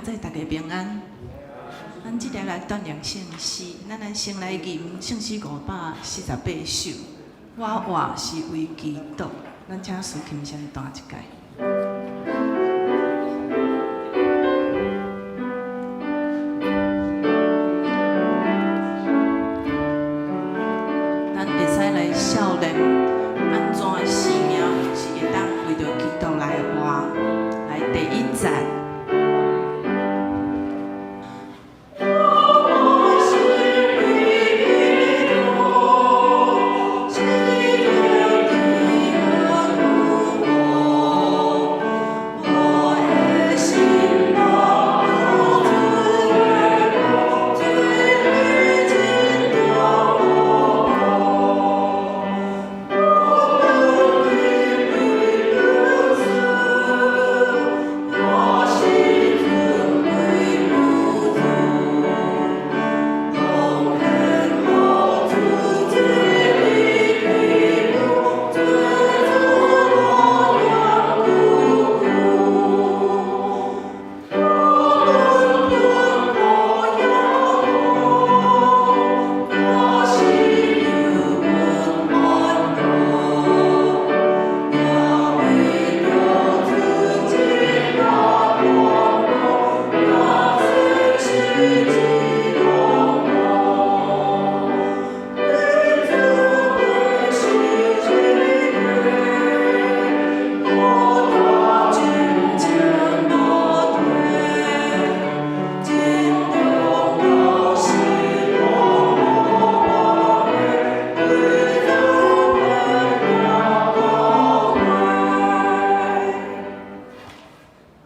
早大家平安。咱這禮來鍛鍊聖詩，咱來先來吟聖詩548首。我活是為基督，咱請司琴先彈一擺。咱會使來少年按怎的生命是會當為著基督來活，來第一節。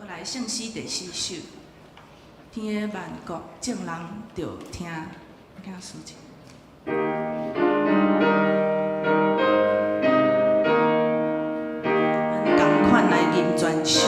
來聖詩第四首，天的萬國眾人著聽，聽詩節。咱仝款來吟全首。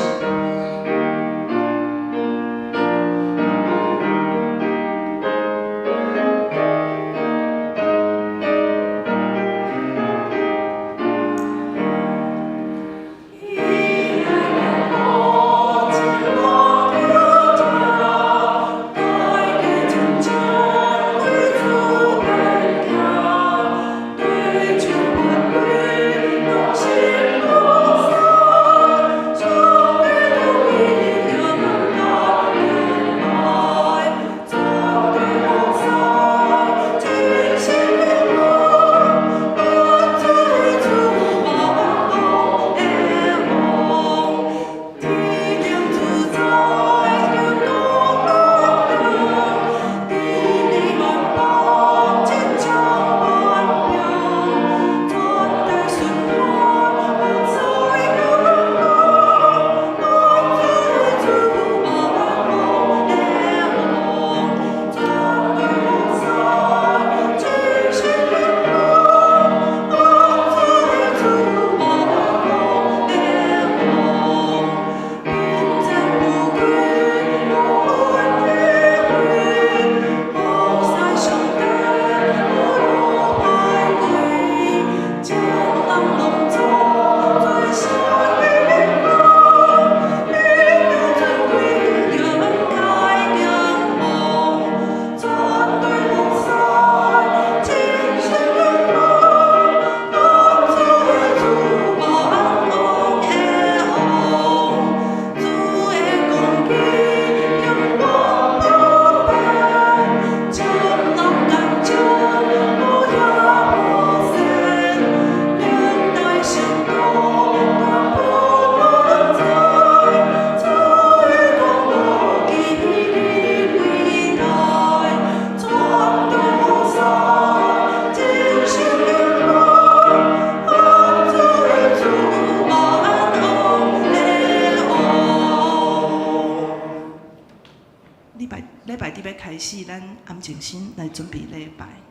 禮拜禮拜日欲開始，咱安靜心來準備禮拜。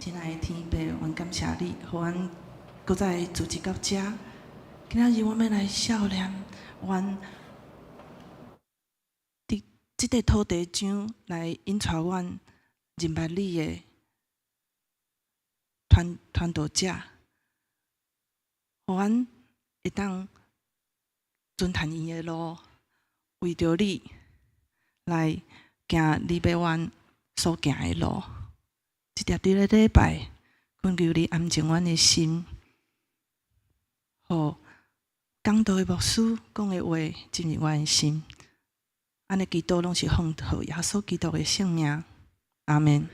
親愛的天父，阮感謝你，予阮閣再聚集到遮。今仔日阮欲來少年，阮佇這塊土地上來引帶阮認捌你的傳傳道者，予阮會當遵循伊的路，為著你。來行你欲阮所行的路。這粒日的禮拜，懇求你安靜阮的心，予講道的牧師講的話進入阮的心。按呢祈禱攏是奉靠耶穌基督的聖名，阿們。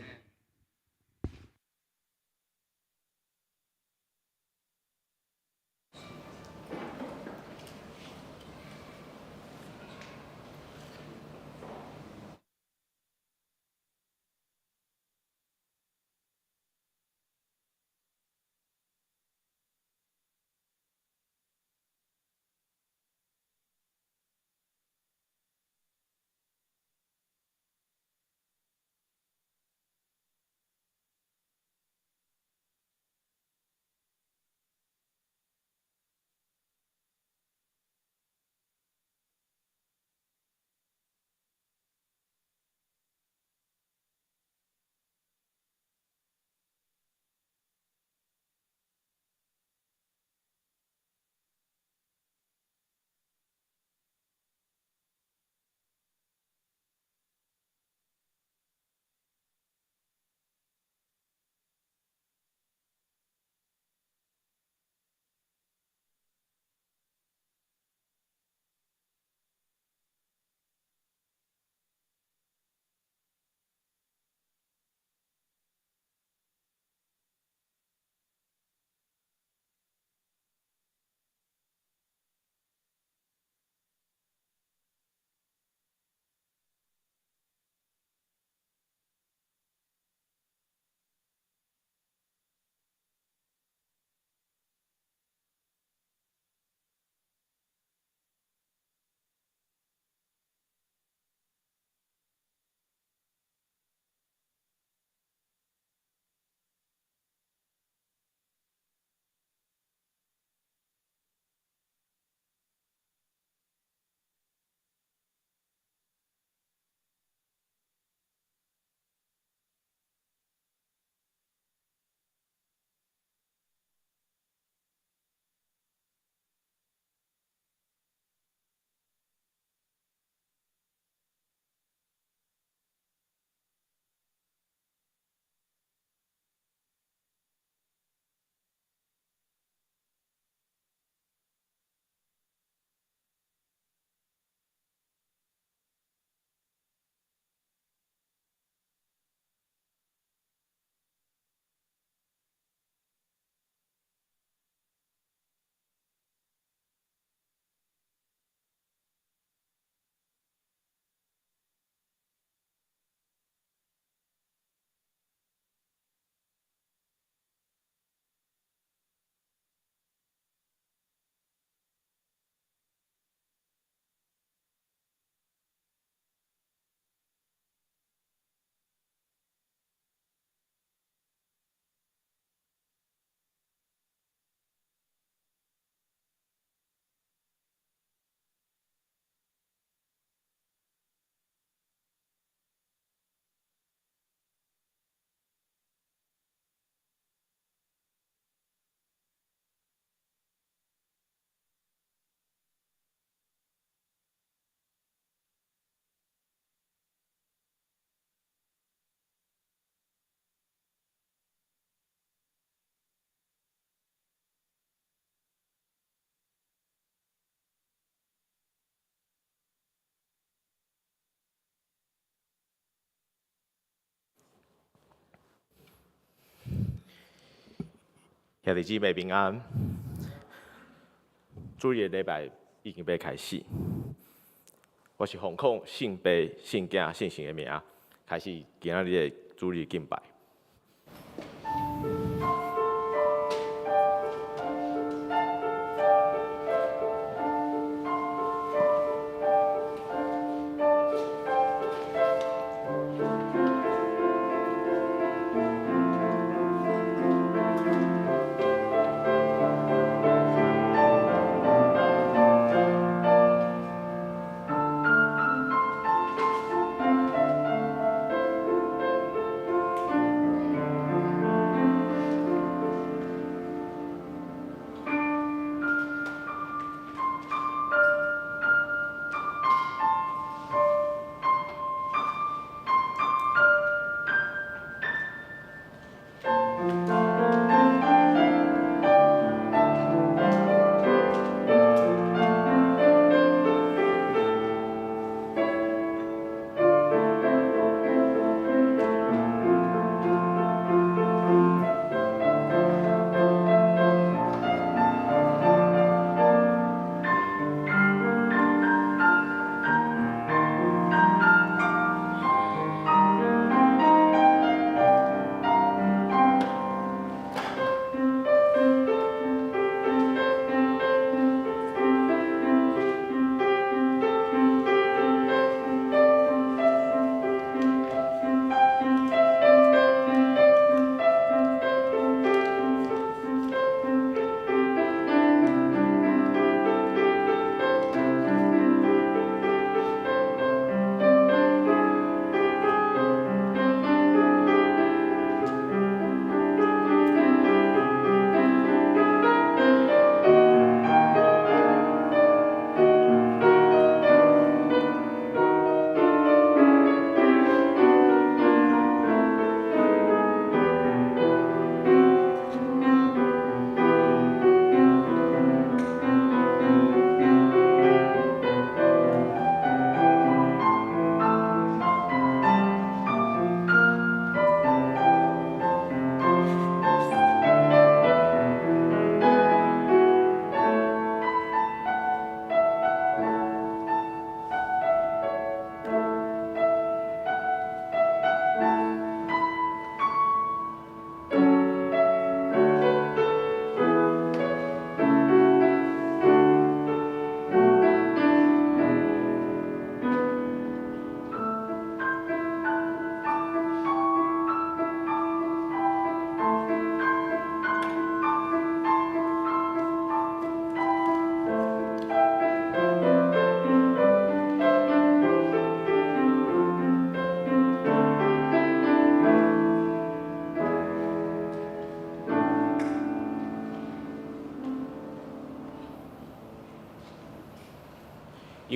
兄弟姊妹平安，主日禮拜已經欲開始。我是奉靠聖父、聖囝、聖神的名，開始今仔日的主日敬拜。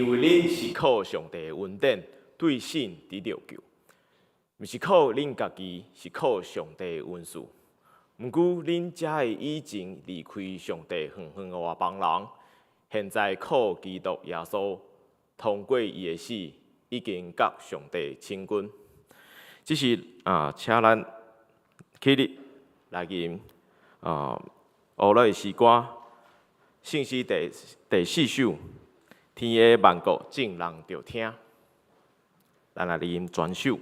因為恁是靠上帝的恩典，對信得著救，毋是靠恁家己，是靠上帝的恩賜。毋過恁遮个以前離開上帝遠遠的外邦人，現在靠基督耶穌通過伊的死，已經佮上帝親近。這是啊，請咱起立來吟啊，烏來的詩歌，聖詩第四首，天下萬國眾人著聽，咱來吟全首。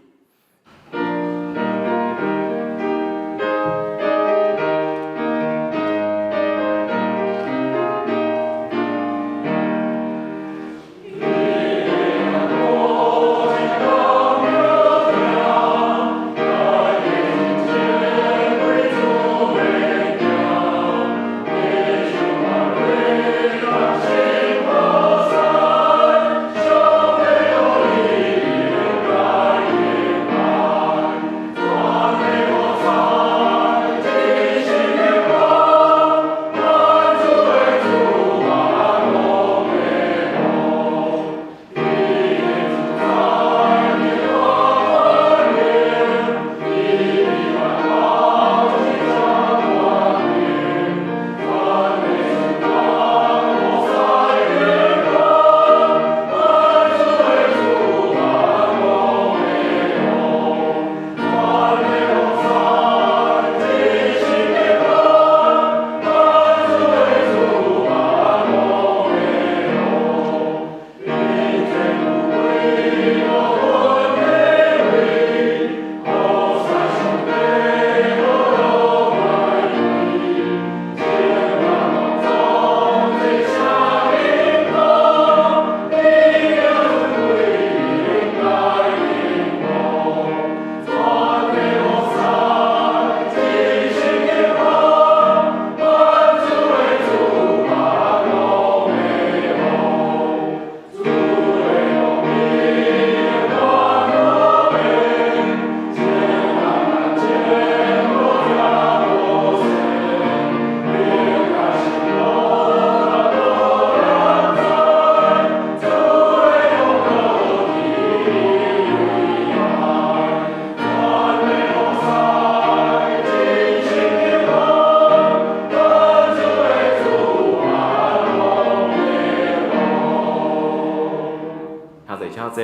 請坐。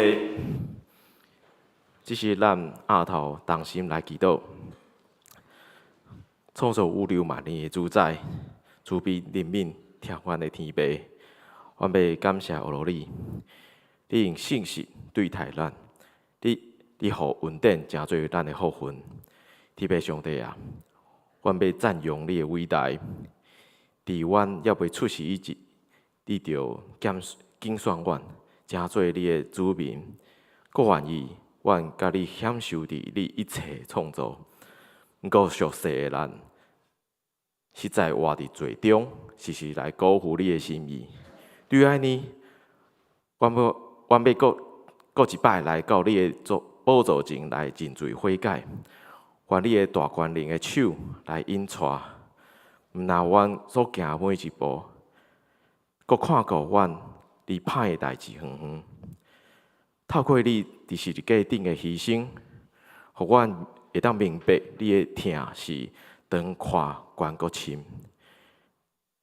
這是咱額頭同心來祈禱，創造宇宙萬物的主宰，慈悲憐憫疼阮的天父，阮欲感謝阿羅你，你用信實對待咱，你予恩典成做咱的福分。天父上帝啊，阮欲讚揚你的偉大，佇阮猶未出世以前，你就揀選阮，成做你的子民，閣願意阮佮你享受佇你一切創造。毋過俗世的咱，實在活佇罪中，時時來辜負你的心意。對按呢，阮欲閣一擺來到你的寶座前來認罪悔改，願你的大權能的手來引帶，毋但阮所行每一步，閣看顧阮離歹的代誌遠遠。透過你佇十字架頂的犧牲，予阮會當明白你的疼是長闊懸閣深。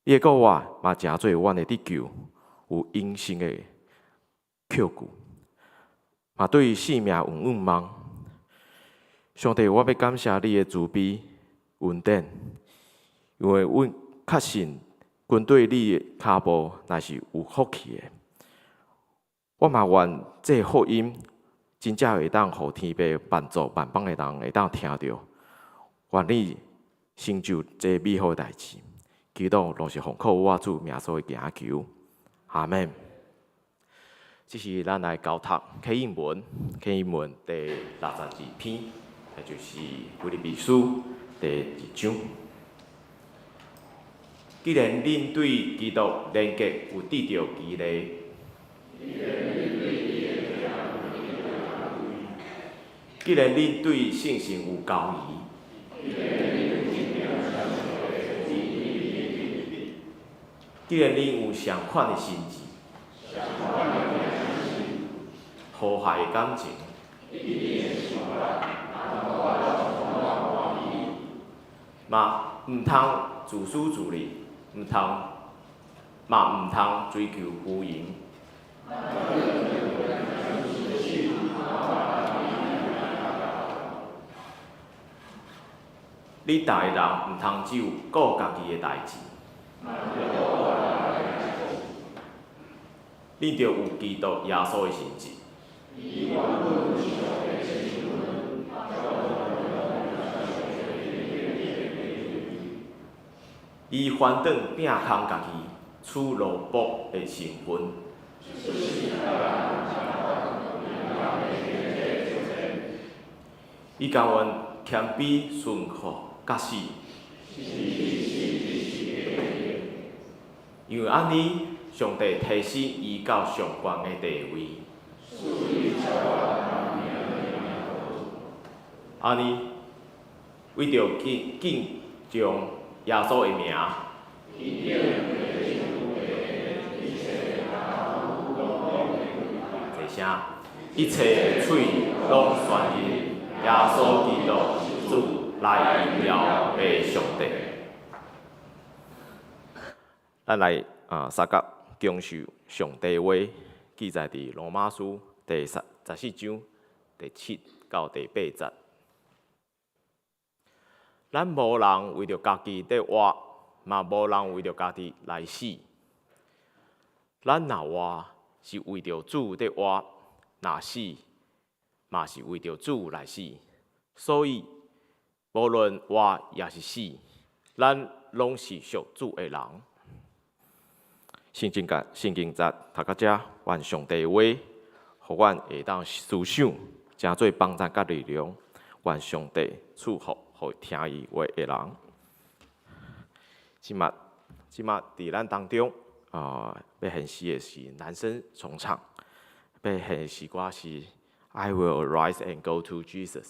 你的國話嘛成做阮的得救，有永生的確據，嘛對生命有盼望。上帝，我欲感謝你的慈悲恩典，因為阮確信跟隨你的跤步，乃是有福氣的。我嘛願這個福音真正會當予天父萬族萬邦的人會當聽著，願你成就這美好的代誌。祈禱攏是奉靠我主耶穌的名求，阿們。這是咱來交讀啟應文，啟應文第62篇，也就是腓立比書第二章。既然恁對基督連結有得著激勵，既然恁對聖神有交誼，既然恁有相款的心志，和諧的感情。嘛毋通自私自利，毋通嘛毋通追求虛榮。你逐个人毋通只有顧家己的代誌。你著有基督耶穌的心志。伊翻轉摒空家己，取奴僕的身份。伊甘願謙卑順服到死。因為按呢，上帝提升伊到上懸的地位。按呢，為著敬敬重耶穌的名，齊聲，一切喙攏宣認耶穌基督是主來榮耀的上帝。咱來啊，相佮享受上帝話，記載佇羅馬書第14章第7到第8節。咱無人為著家己佇活，嘛無人為著家己來死。咱若活，是為著主佇活；若死，嘛是為著主來死。所以，無論活抑是死，咱攏是屬主的人。聖經節，聖經節讀到遮，願上帝話，予阮會當思想，成做幫助佮力量。願上帝賜福予聽伊話的人。這馬佇咱當中，欲獻詩的是男聲重唱，欲獻的詩歌是《I will arise and go to Jesus》。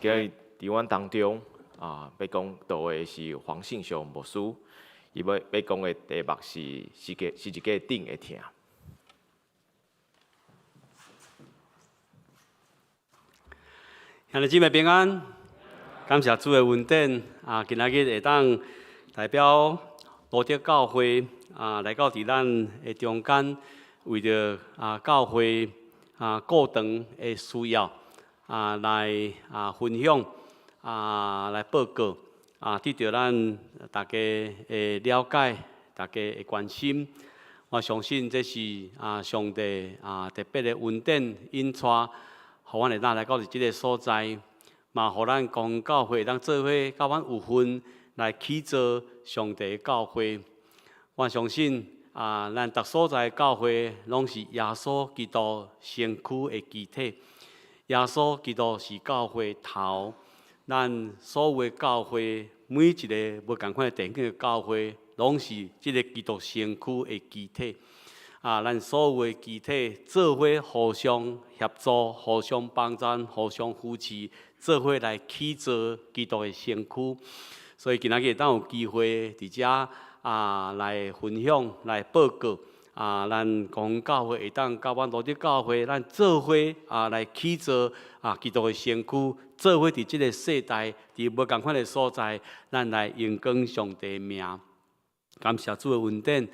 今日佇阮當中啊，欲講道的是黃信雄牧師，伊欲講的題目是十字架頂的疼。兄弟姊妹平安，感謝主的恩典啊！今仔日會當代表羅德教會啊，來到佇咱的中間，為著啊教會啊顧堂的需要啊來啊分享啊來報告啊，得著咱大家的了解，大家的關心。我相信這是啊上帝啊特別的恩典引帶。予阮會當來到佇這个所在，嘛予咱公教會會當做伙，佮阮有份來起造上帝的教會。我相信啊，咱逐所在的教會攏是耶穌基督身軀的肢體，耶穌基督是教會頭。咱所有的教會，每一个無仝款的地方的教會，攏是這个基督身軀的肢體。啊，咱所有的肢體做伙互相協助、互相幫贊、互相扶持，做伙來起造基督的身軀。所以今仔日會當有機會佇遮啊來分享、來報告啊，咱公教會會當佮阮羅德教會，咱做伙啊來起造啊基督的身軀，做伙佇這个世代，佇無仝款的所在，咱來榮光上帝的名。感謝主的恩典。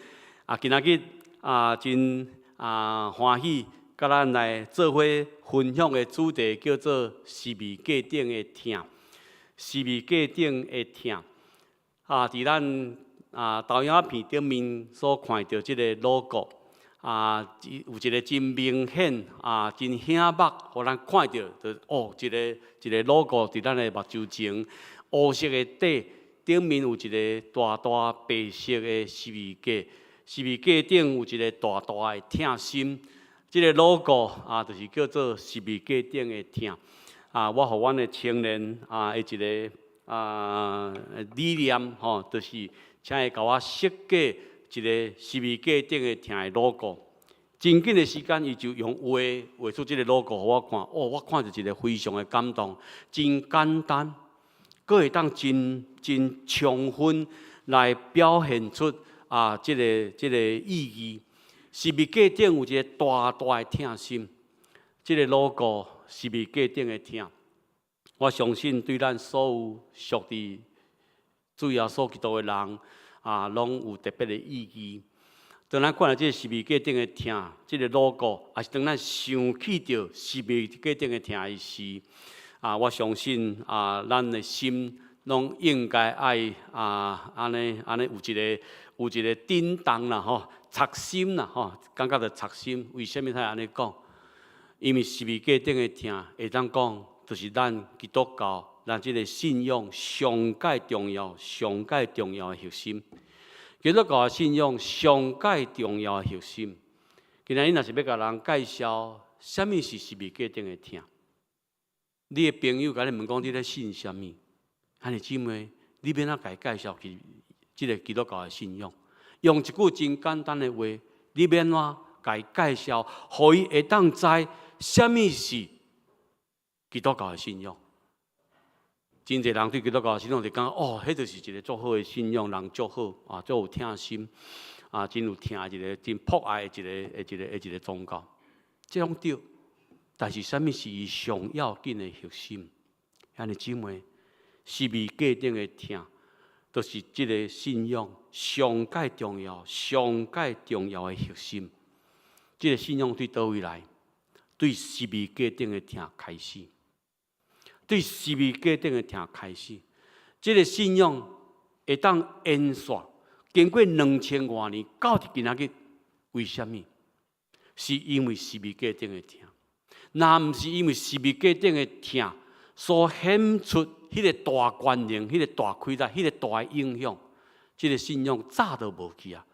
啊，今仔日。啊，真啊歡喜，佮咱來做伙分享的主題叫做十字架頂的疼，十字架頂的疼。啊，佇咱啊投影片頂面所看著這个 logo，啊，有一个真明顯啊，真顯目，予咱看著，就哦，一个一个 logo 佇咱的目睭前，烏色的底頂面有一个大大白色的十字架。十字架頂有一个大大的疼心，這个 logo 啊，就是叫做十字架頂的疼。啊，我予阮的青年啊，的一个啊理念吼，就是請伊共我設計一个十字架頂的疼的 logo。真緊的時間，伊就用畫畫出這个 logo 予我看。哦，我看著一个非常的感動，真簡單，閣會當真真充分來表現出。啊，這个這个意義，十字架頂有一个大大的疼心，這个 logo 十字架頂的疼，我相信對咱所有屬佇主耶穌基督的人，啊，攏有特別的意義。當咱看著這个十字架頂的疼，這个 logo，抑是當咱想起著十字架頂的疼的時，啊，我相信啊，咱的心攏應該愛啊，按呢按呢有一个。有一个震動啦，吼，扎心啦，吼，感覺著扎心。為啥物會按呢講？因為十字架頂的疼，會當講，就是咱基督教，咱這个信仰上蓋重要、上蓋重要的核心。基督教的信仰上蓋重要的核心。今仔日若是欲共人介紹，啥物是十字架頂的疼？你的朋友共你問講，你咧信啥物？兄弟姊妹，你欲按怎共伊介紹去？這个基督教的信仰，用一句真簡單的話，你欲按怎共伊介紹，予伊會當知啥物是基督教的信仰？真濟人對基督教的信仰就感覺哦，彼就是一个足好的信仰，人足好啊，足有疼心啊，真有疼一个真博愛的一个的一個的一个宗教，這攏對。但是啥物是伊上要緊的核心？兄弟姊妹，十字架頂的疼。就是這个信仰上蓋重要、上蓋重要的核心。這个信仰對佗位來？對十字架頂的疼開始，對十字架頂的疼開始。這个信仰會當延續經過兩千外年，到佇今仔日，為啥物？是因為十字架頂的疼。若毋是因為十字架頂的疼所顯出彼个大權能、彼个大氣力、彼个大影響，這个信仰早就無去啊！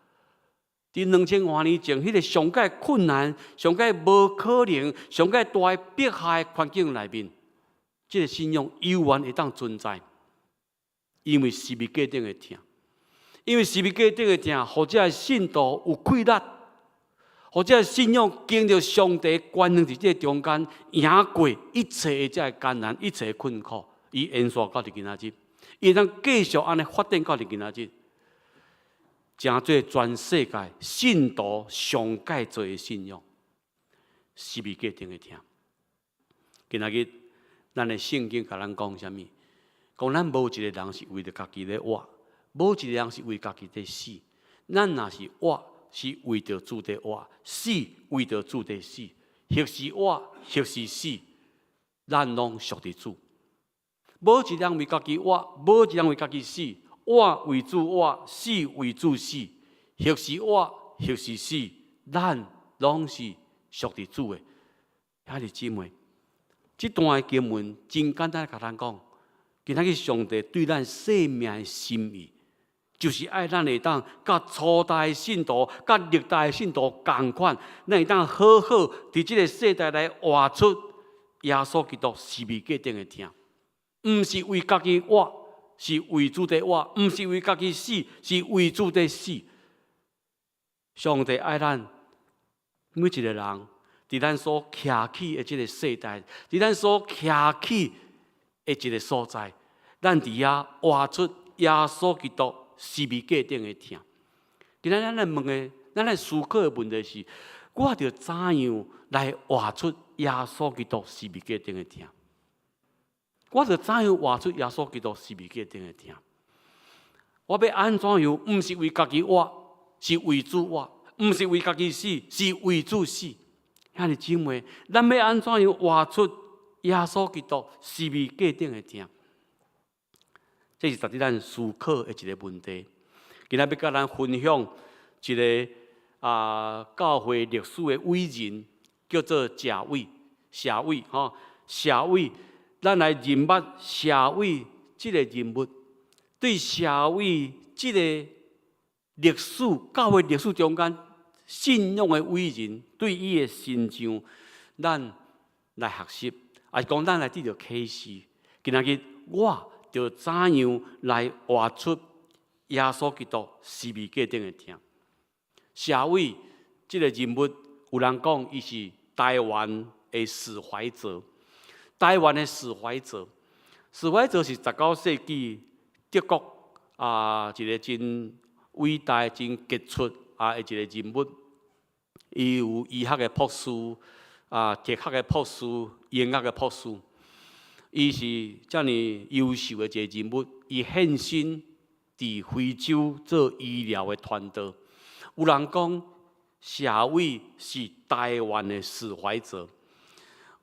佇兩千外年前，彼个上蓋困難、上蓋無可能、上蓋大的迫害環境內面，這个信仰猶原會當存在，因為十字架頂的疼，因為十字架頂的疼，予這个信徒有氣力，予這个信仰經歷上帝權能佇這个中間，贏過一切的這个艱難、一切的困苦。伊延續到佇今仔日，伊會當繼續按呢發展到佇今仔日。成做全世界信徒上蓋濟的信仰，十字架頂的疼。今仔日咱的聖經共咱講啥物？講咱無一个人是為著家己咧活，無一个人是為家己咧死。咱若是活，是為著主咧活；死，為著主咧死。或是活，或是死，咱攏屬佇主。無一人為家己活，無一人為家己死。活為主活，死為主死。或是活，或是死，咱攏是屬佇主的。兄弟姊妹，這段的經文真簡單，共咱講，今仔日上帝對咱生命的心意，就是愛咱會當佮初代信徒、佮歷代信徒仝款，咱會當好好佇這个世代來活出耶穌基督十字架頂的疼，毋是為家己活，是為主佇活；毋是為家己死，是為主佇死。上帝愛咱每一个人，佇咱所徛起的這个世代，佇咱所徛起的一个所在，咱佇遐活出耶穌基督十字架頂的疼。今仔咱來問的，咱來思考的問題是：我著怎樣來活出耶穌基督十字架頂的疼？我著怎樣活出耶穌基督十字架頂的疼？我欲按怎樣？毋是為家己活，是為主活；毋是為家己死，是為主死。兄弟姊妹，咱欲按怎樣活出耶穌基督十字架頂的疼？這是值得咱思考的一个問題。今仔欲佮咱分享一个教會歷史的偉人，叫做謝偉，謝偉吼，謝偉，咱來認捌謝偉這个人物，對謝偉這个歷史教會歷史中間信仰的偉人，對伊的身像，咱來學習，抑是講咱來得著啟示。今仔日我著怎樣來活出耶穌基督十字架頂的疼？謝偉這个人物，有人講伊是台灣的史懷哲，台灣的史懷哲，史懷哲是19世紀德國一个真偉大、真傑出的一个人物。伊有醫學的博士，哲學的博士，音樂的博士。伊是遮爾優秀的一个人物，伊獻身佇非洲做醫療的傳道。有人講謝偉是台灣的史懷哲，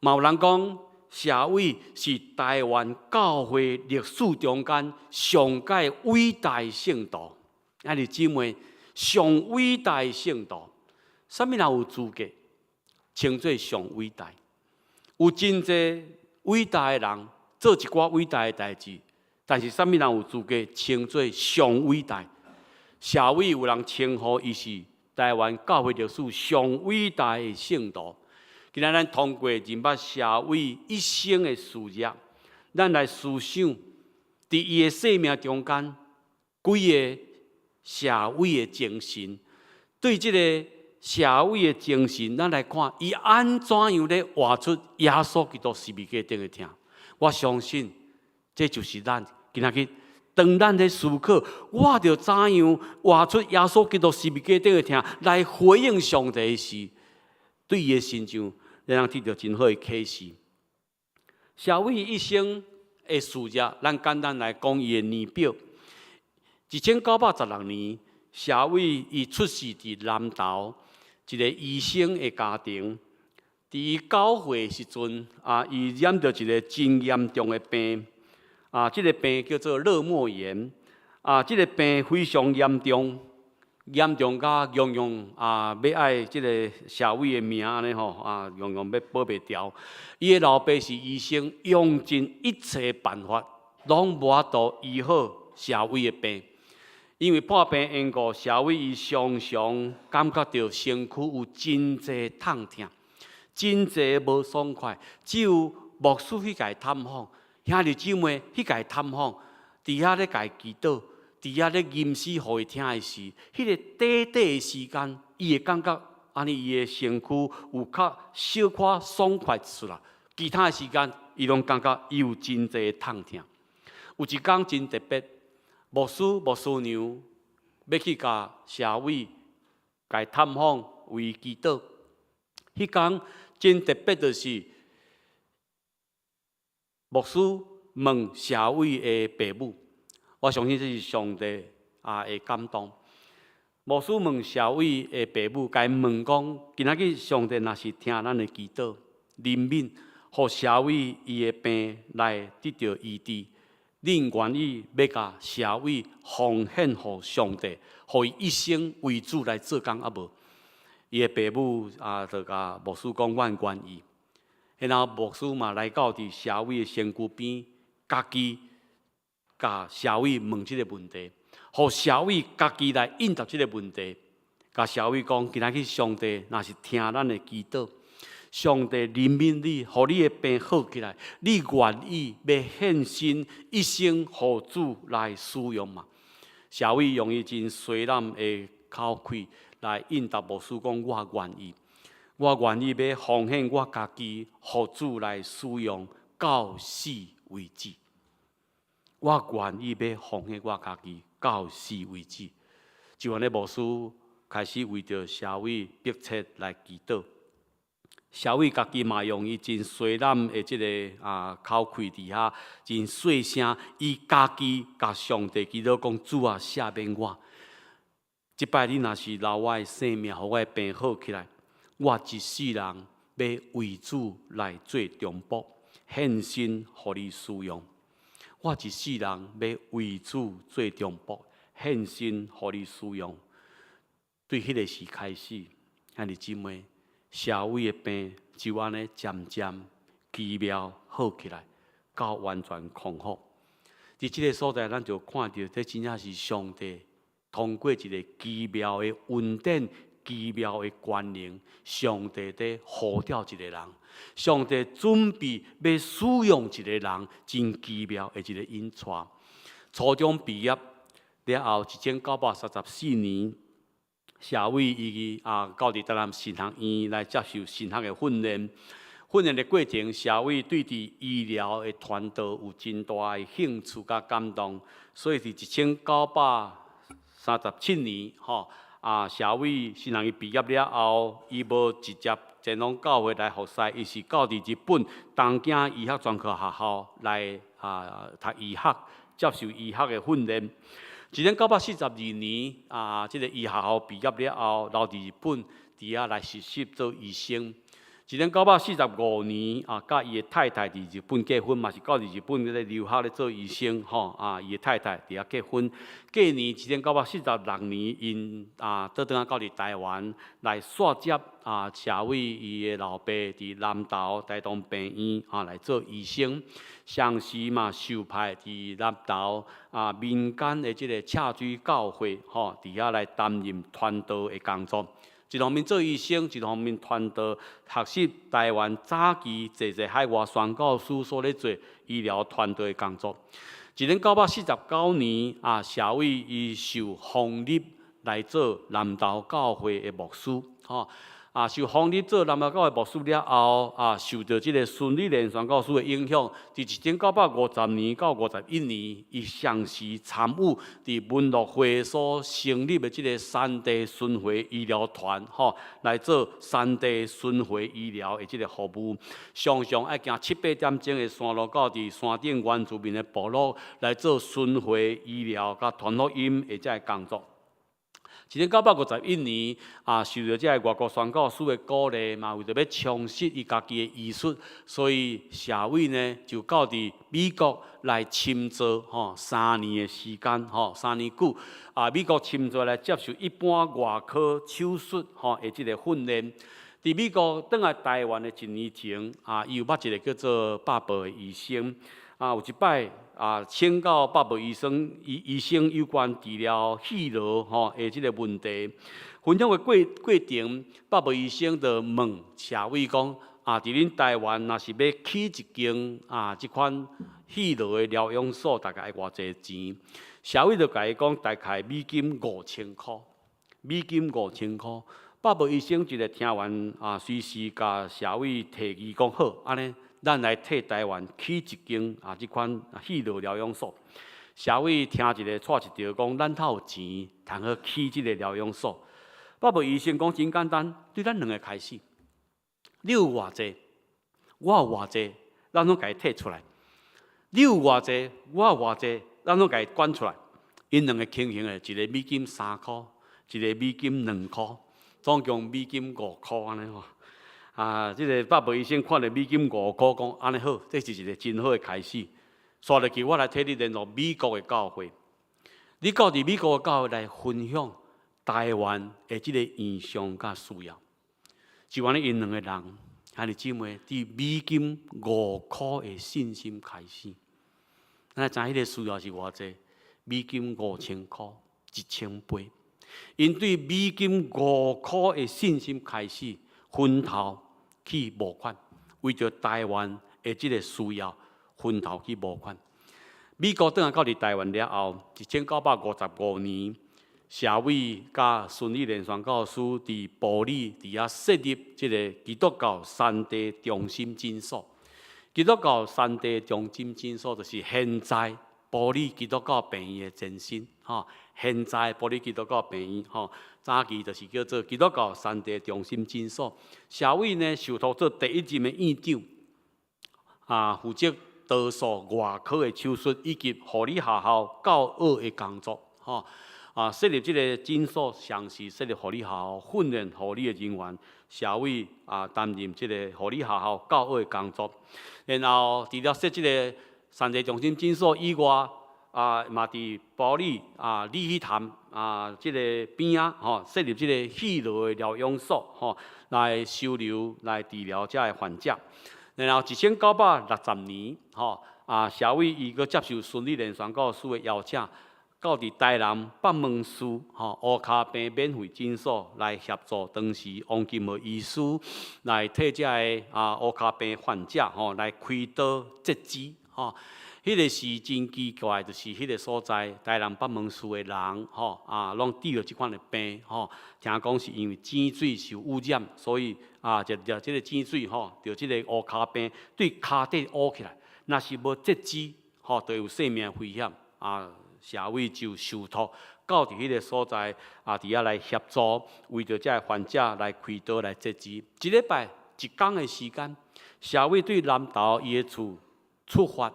嘛有人講謝偉是台灣教會歷史中間上蓋偉大聖徒。兄弟姊妹，上偉大聖徒，啥物人有資格稱做上偉大？有真濟偉大的人做一寡偉大的代誌，但是啥物人有資格稱做上偉大？謝偉有人稱呼伊是台灣教會歷史上偉大的聖徒。今仔咱通過認捌謝偉一生的事業，咱來思想，佇伊的生命中間，幾个謝偉的精神，對這个謝偉的精神，咱來看伊按怎樣咧活出耶穌基督十字架頂的疼。我相信，這就是咱今仔日當咱咧思考，我著怎樣活出耶穌基督十字架頂的疼，來回應上帝時，對伊的身上，咱通得著真好的啟示。謝偉一生的事業，咱簡單來講伊的年表。1916年，謝偉伊出世佇南投一个醫生的家庭。佇伊9歲時陣，伊染著一个真嚴重的病，這个病叫做肋膜炎，這个病非常嚴重，嚴重甲樣樣欲愛這个謝偉的命按呢吼，樣樣欲保袂牢。伊的老爸是醫生，用盡一切辦法，攏無法度醫好謝偉的病。因為破病緣故，謝偉伊常常感覺著身軀有真濟痛疼，真濟無爽快。只有牧師去共伊探訪，兄弟姊妹去共伊探訪，佇遐咧共伊祈禱，佇遐咧吟詩予伊聽的時，彼个短短的時間，伊會感覺按呢伊的身軀有較小可爽快一絲啦。其他的時間，伊攏感覺伊有真濟的痛疼。有一工真特別，牧師牧師娘欲去共社委共探訪，為祈禱。彼工真特別，就是牧師問社委的爸母，我相信這是上帝的感動。牧師問社委的爸母，共伊問講：今仔日上帝若是聽咱的祈禱，憐憫，予社委伊的病來得著醫治，恁願意欲共社委奉獻予上帝，予伊一生為主來做工抑無？伊的爸母就共牧師講：阮願意。然後牧師嘛來到佇社委的身軀邊，家己共社委問這个問題，予社委家己來應答這个問題。共社委講：今仔日上帝若是聽咱的祈禱，上帝憐憫你，予你的病好起來，你願意欲獻身一生予主來使用嗎？社委用伊真細膽的口氣來應答牧師講：我願意，我願意欲奉獻我家己，予主來使用，到死為止。我願意欲奉獻我家己，到死為止。就按呢，牧師開始為著社委迫切來祈禱。社委家己嘛用伊真細膽的這个口氣佇遐，真細聲，伊家己共上帝祈禱講：主啊，赦免我。這擺你若是饒我的性命，予我的病好起來，我一世人欲為主來做中保，獻身予你使用。我一世人欲為主做中保，獻身予你使用。對彼个時開始，兄弟姊妹，社委的病就按呢漸漸奇妙好起來，到完全康復。佇這个所在，咱就看著這真正是上帝通過一个奇妙的恩典、奇妙的權能，上帝佇呼召一个人，上帝準備欲使用一个人，真奇妙的一个引帶。初中畢業了後，1934年，社委伊到佇台南神學院來接受神學的訓練。訓練的過程，社委對佇醫療的傳道有真大的興趣佮感動，所以佇1937年，吼社委神學院畢業了後，伊無直接前往教會來服侍，伊是到佇日本東京醫學專科學校來讀醫學，接受醫學的訓練。1942年，這个醫學校畢業了後，留佇日本，佇遐來實習做醫生。1945年，佮伊的太太佇日本結婚，嘛是到佇日本咧留學咧做醫生，吼伊的太太佇遐結婚。隔年1946年，𪜶倒轉來到佇台灣來紲接社委伊的老爸佇南投台東病院來做醫生，同時嘛受派佇南投民間的這个赤水教會，吼佇遐來擔任傳道的工作。一方面做醫生，一方面傳道，學習台灣早期濟濟海外宣教師所咧做醫療傳道的工作。1949年，社委伊受封立來做南投教會的牧師，吼。受封立做南投教會牧師了後，受著這个孫理蓮宣教師的影響，佇1950年到51年，伊同時參與佇文樂會所成立的這个山地巡迴醫療團，吼，來做山地巡迴醫療的這个服務，常常愛行七八點鐘的山路到佇山頂原住民的部落來做巡迴醫療佮傳福音的這个工作。1951年，受著這个外國宣教師的鼓勵，嘛為著欲充實伊家己的醫術，所以社委呢就到佇美國來深造，吼，3年的時間，吼，3年久，美國深造來接受一般外科手術，吼的這个訓練。佇美國轉來台灣的一年前，伊有捌一个叫做巴伯的醫生，有一擺請教巴伯醫生醫生有關治療肺癆吼的這个問題，分享的過程，巴伯醫生就問社委講：佇恁台灣若是欲起一間這款肺癆的療養所，大概愛偌濟錢？社委就共伊講，大概美金五千箍，美金五千箍。巴伯醫生一个聽完隨時共社委提議講好，按呢，咱來替台灣起一間這款肺癆療養所。社會聽一个掣一著，講咱較有錢，通好起這个療養所。巴伯醫生講真簡單，對咱兩个開始，你有偌濟，我有偌濟，咱攏共伊提出來。你有偌濟，我有偌濟，咱攏共伊捐出來。𪜶兩个情形的，一个美金3箍，一个美金2箍，總共美金5箍按呢吼。啊，這个巴伯醫生看著美金五箍，講按呢好，這是一个真好的開始。紲落去，我來替你聯絡美國的教會，你到佇美國的教會來分享台灣的這个異象佮需要。就按呢，𪜶兩个人，兄弟姊妹，佇美金五箍的信心開始。咱知彼个需要是偌濟？美金5000箍，1000倍。𪜶對美金五箍的信心開始，分頭去募款，為著台灣的這个需要，分頭去募款。美國轉來到佇台灣了後，1955年，社會佮孫理蓮宣教師佇埔里佇遐設立這个基督教山地中心診所。基督教山地中心診所就是現在埔里基督教病院的前身，吼。現在埔里基督教病院，吼，早期就是叫做基督教山地中心診所。社會呢受託做第一任的院長，啊，負責多數外科的手術以及護理學校教學的工作，吼。啊，設立這个診所，嘗試設立護理學校訓練護理的人員，社會啊擔任這个護理學校教學的工作。然後除了設這个山地中心診所以外，啊，嘛佇埔里啊鯉魚潭啊這个邊仔吼，設立這个戲樂的療養所，吼，來收留來治療遮的患者。然後1960年，吼，啊，社會伊閣接受孫理蓮宣教師的邀請，到佇台南北門市吼烏跤病免費診所來協助當時王金和醫師來替遮的啊烏跤病患者吼來開刀截肢吼。彼个是真奇怪，就是彼个所在台南北門市的人吼啊，攏得著這款的病吼。聽講是因為井水受污染，所以啊，就就這个井水吼，著這个烏跤病對跤底烏起來，若是無截肢吼，就有性命危險啊。社會就受託到佇彼个所在啊，佇遐來協助，為著遮个患者來開刀來截肢。一禮拜一工的時間，社會對南投伊的厝出發，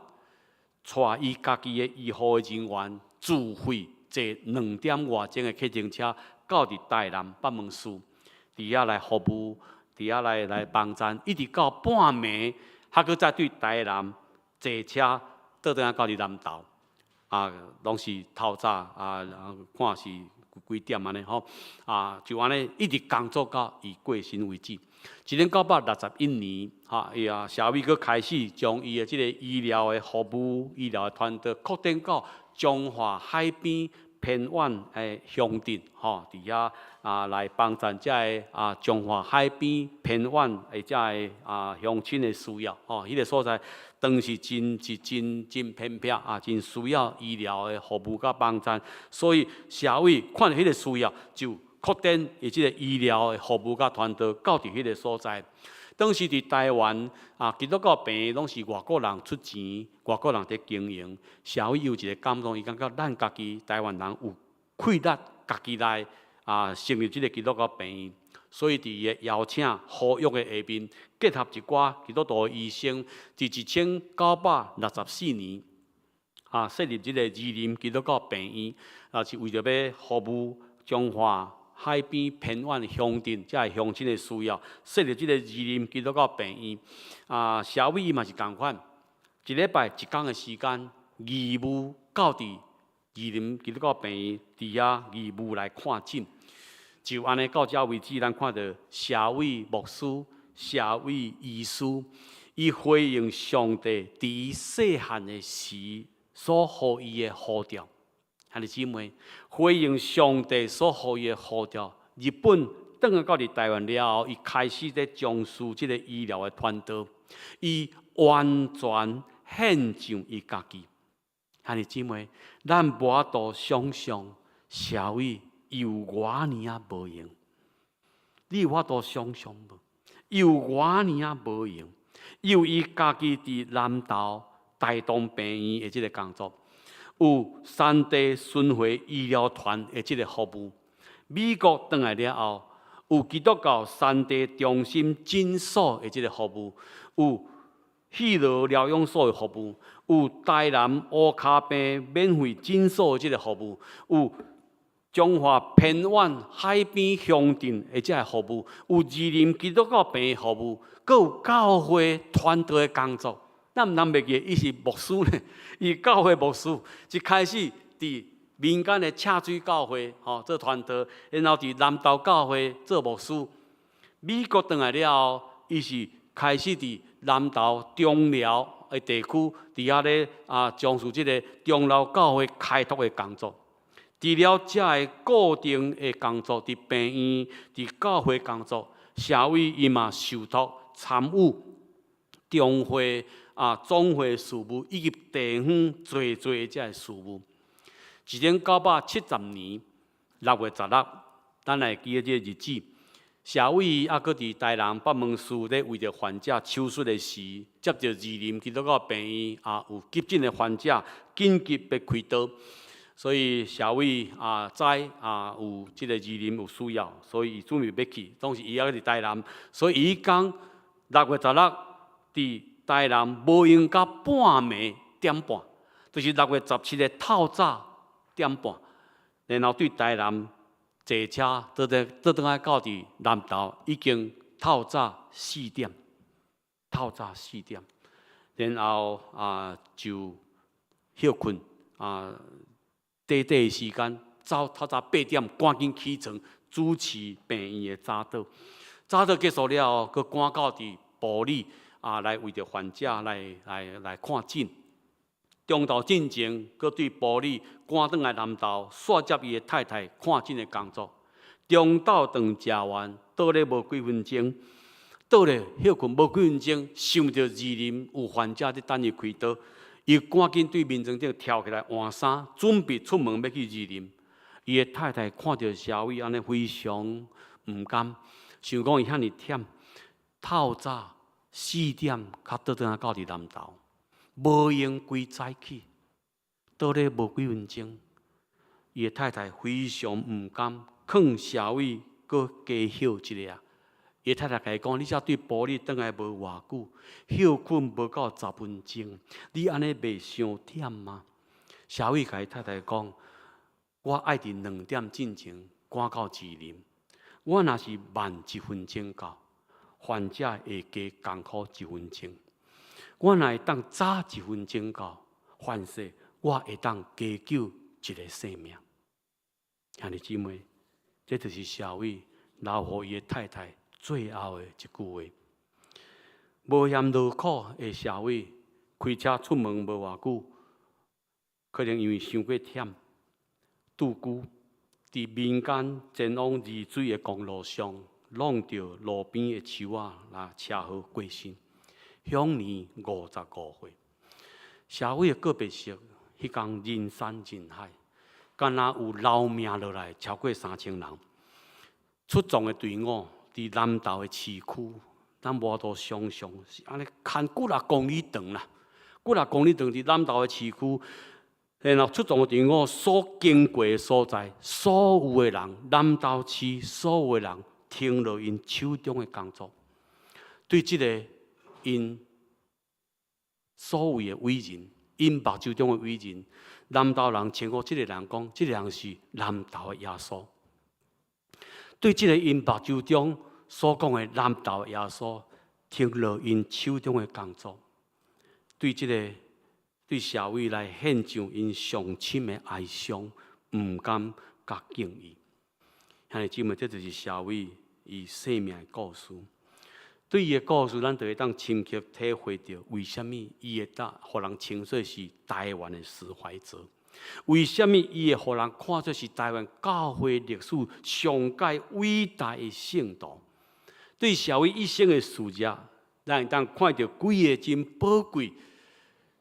帶伊家己的醫護的人員，自費坐2點外鐘的計程車到佇台南北門市，佇遐來服務，佇遐來來幫贊，一直到半暝，還閣再對台南坐車倒轉來到佇南投。啊，攏是透早啊，看是幾點按呢吼？啊，就按呢一直工作到伊過身為止。1961年，哈，伊啊，社會閣開始將伊的這个醫療的服務、醫療的團隊擴展到彰化海邊偏遠的鄉鎮，吼，佇遐啊來幫贊遮个啊彰化海邊偏遠的遮个啊鄉親的需要，吼，彼个所在當時真是真真偏僻啊，真需要醫療的服務佮幫贊，所以社會看著彼个需要，就擴展伊這个醫療的服務佮團隊到佇彼个所在。當時佇台灣啊，基督教病院攏是外國人出錢，外國人佇經營。社會有一个感動，伊感覺咱家己台灣人有氣力，家己來啊成立這个基督教病院。所以佇伊的邀請呼籲的下面，結合一寡基督徒的醫生，佇1964年啊設立這个士林基督教病院，啊是為著欲服務彰化海邊偏遠鄉鎮遮个鄉親的需要，設立這个士林基督教病院。啊，社會伊嘛是仝款，一禮拜一工的時間，義務到佇士林基督教病院佇遐義務來看診。就按呢到遮為止，咱看著社會牧師、社會醫師，伊回應上帝佇伊細漢的時所予伊的呼召。兄弟姊妹，回應上帝所予伊的呼召。日本轉來到佇台灣了後，伊開始咧從事這个醫療的傳道，伊完全獻上伊家己。兄弟姊妹，咱無法度想象社會有偌爾仔無閒，你有法度想象無？有偌爾仔無閒，有伊家己佇南投大同病院的這个工作。有山地巡迴醫療團的這个服務。美國轉來了後，有基督教山地中心診所的這个服務，有戲羅療養所的服務，有台南烏跤病免費診所的這个服務，有彰化偏遠海邊鄉鎮的這个服務，有士林基督教病院服務，閣有教會傳道的工作。咱毋通袂記，伊是牧師呢，伊教會牧師。一開始佇民間的赤水教會吼做傳道，然後佇南投教會做牧師。美國轉來了後，伊是開始佇南投中寮的地區，佇遐咧啊，從事這个中寮教會開拓的工作。除了這个固定的工作，佇病院、佇教會工作，社會伊嘛受託參與中會啊總會事務以及地方濟濟這个事務。1970年6月16，咱來記得這个日子。社委猶閣佇台南北門市咧為著患者手術的時，接著士林基督教病院啊有急診的患者緊急欲開刀，所以社委啊知啊有這个士林有需要，所以伊準備欲去。當時伊猶閣佇台南，所以伊彼工六月十六佇台南無閒到半暝點半，就是6月17的透早點半，然後對台南坐車倒轉倒轉來到佇南投，已經透早四點，透早四點，然後啊就歇睏啊，短短的時間，走透早8點，趕緊起床主持病院的早禱，早禱結束了後，閣趕到佇埔里啊來為著患者來來來看診。中晝進前，閣對埔里趕轉來南投，煞接伊的太太看診的工作。中晝頓食完，倒咧無幾分鐘，倒咧歇睏無幾分鐘，想著士林有患者佇等伊開刀，伊趕緊對眠床頂跳起來換衫，準備出門欲去士林。伊的太太看著社委按呢非常毋甘，想講伊遐爾忝，透早四點較倒轉來到佇南投。無閒規早起，倒咧無幾分鐘，伊的太太非常毋甘，勸社委閣加歇一下。伊的太太共伊講：你才對埔里轉來無偌久，歇睏無夠10分鐘，你按呢袂傷忝嗎？社委共伊太太講：我愛佇2點進前趕到士林，我若是慢一分鐘到，患者會加艱苦一分鐘。我若會當早一分鐘到，凡勢我會當加救一个生命。兄弟姊妹，這就是社委留予伊的太太最後的一句話。無嫌勞苦的社委，開車出門無偌久，可能因為傷過忝，拄久佇民間前往二水的公路上，挵著路邊的樹仔，來車禍過身。享年55歲。社委的告別式，彼工人山人海，敢若有撈命落來超過3000人。出葬的隊伍佇南投的市區，咱無法度想象是按呢牽幾若公里長啦，幾若公里長佇南投的市區，然後出葬的隊伍所經過的所在，所有的人，南投市所有的人，停落𪜶手中的工作，對這个𪜶所謂的偉人，𪜶目睭中的偉人，南投人稱呼這个人講，這个人是南投的耶穌。對這个𪜶目睭中所講的南投的耶穌，停落𪜶手中的工作，對這个對社會來獻上𪜶上深的哀傷、毋甘佮敬意。兄弟姊妹，這就是社委伊生命的故事。對伊的故事，咱就會當深刻體會著，為啥物伊會當予人稱做是台灣的史懷哲？為啥物伊會予人看做是台灣教會歷史上蓋偉大的聖徒？對社委一生的事業，咱會當看著幾个真寶貴，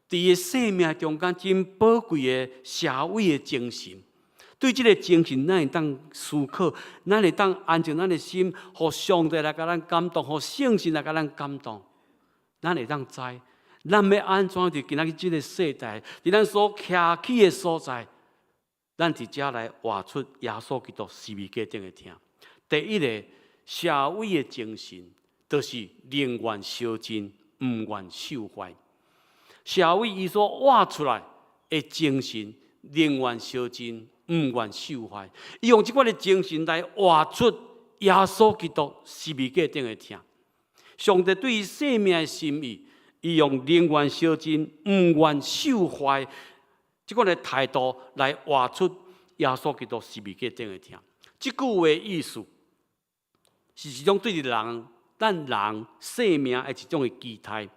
佇伊生命中間真寶貴的社委的精神。對這个精神，咱會當思考，咱會當安靜咱的心，予上帝來共咱感動，予聖神來共咱感動。咱會當知，咱欲按怎佇今仔日這个世代，佇咱所徛起的所在，咱佇遮來活出耶穌基督十字架頂的疼。第一个，社會的精神，就是寧願燒盡，毋願受壞。社會伊所活出來的精神，寧願燒盡，毋願受壞。伊用這款的精神來活出耶穌基督十字架頂的疼。上帝對伊生命的心意，伊用寧願燒盡，毋願受壞這款的態度來活出耶穌基督十字架頂的疼。這句話意思是一種對人，咱人生命的一種的期待。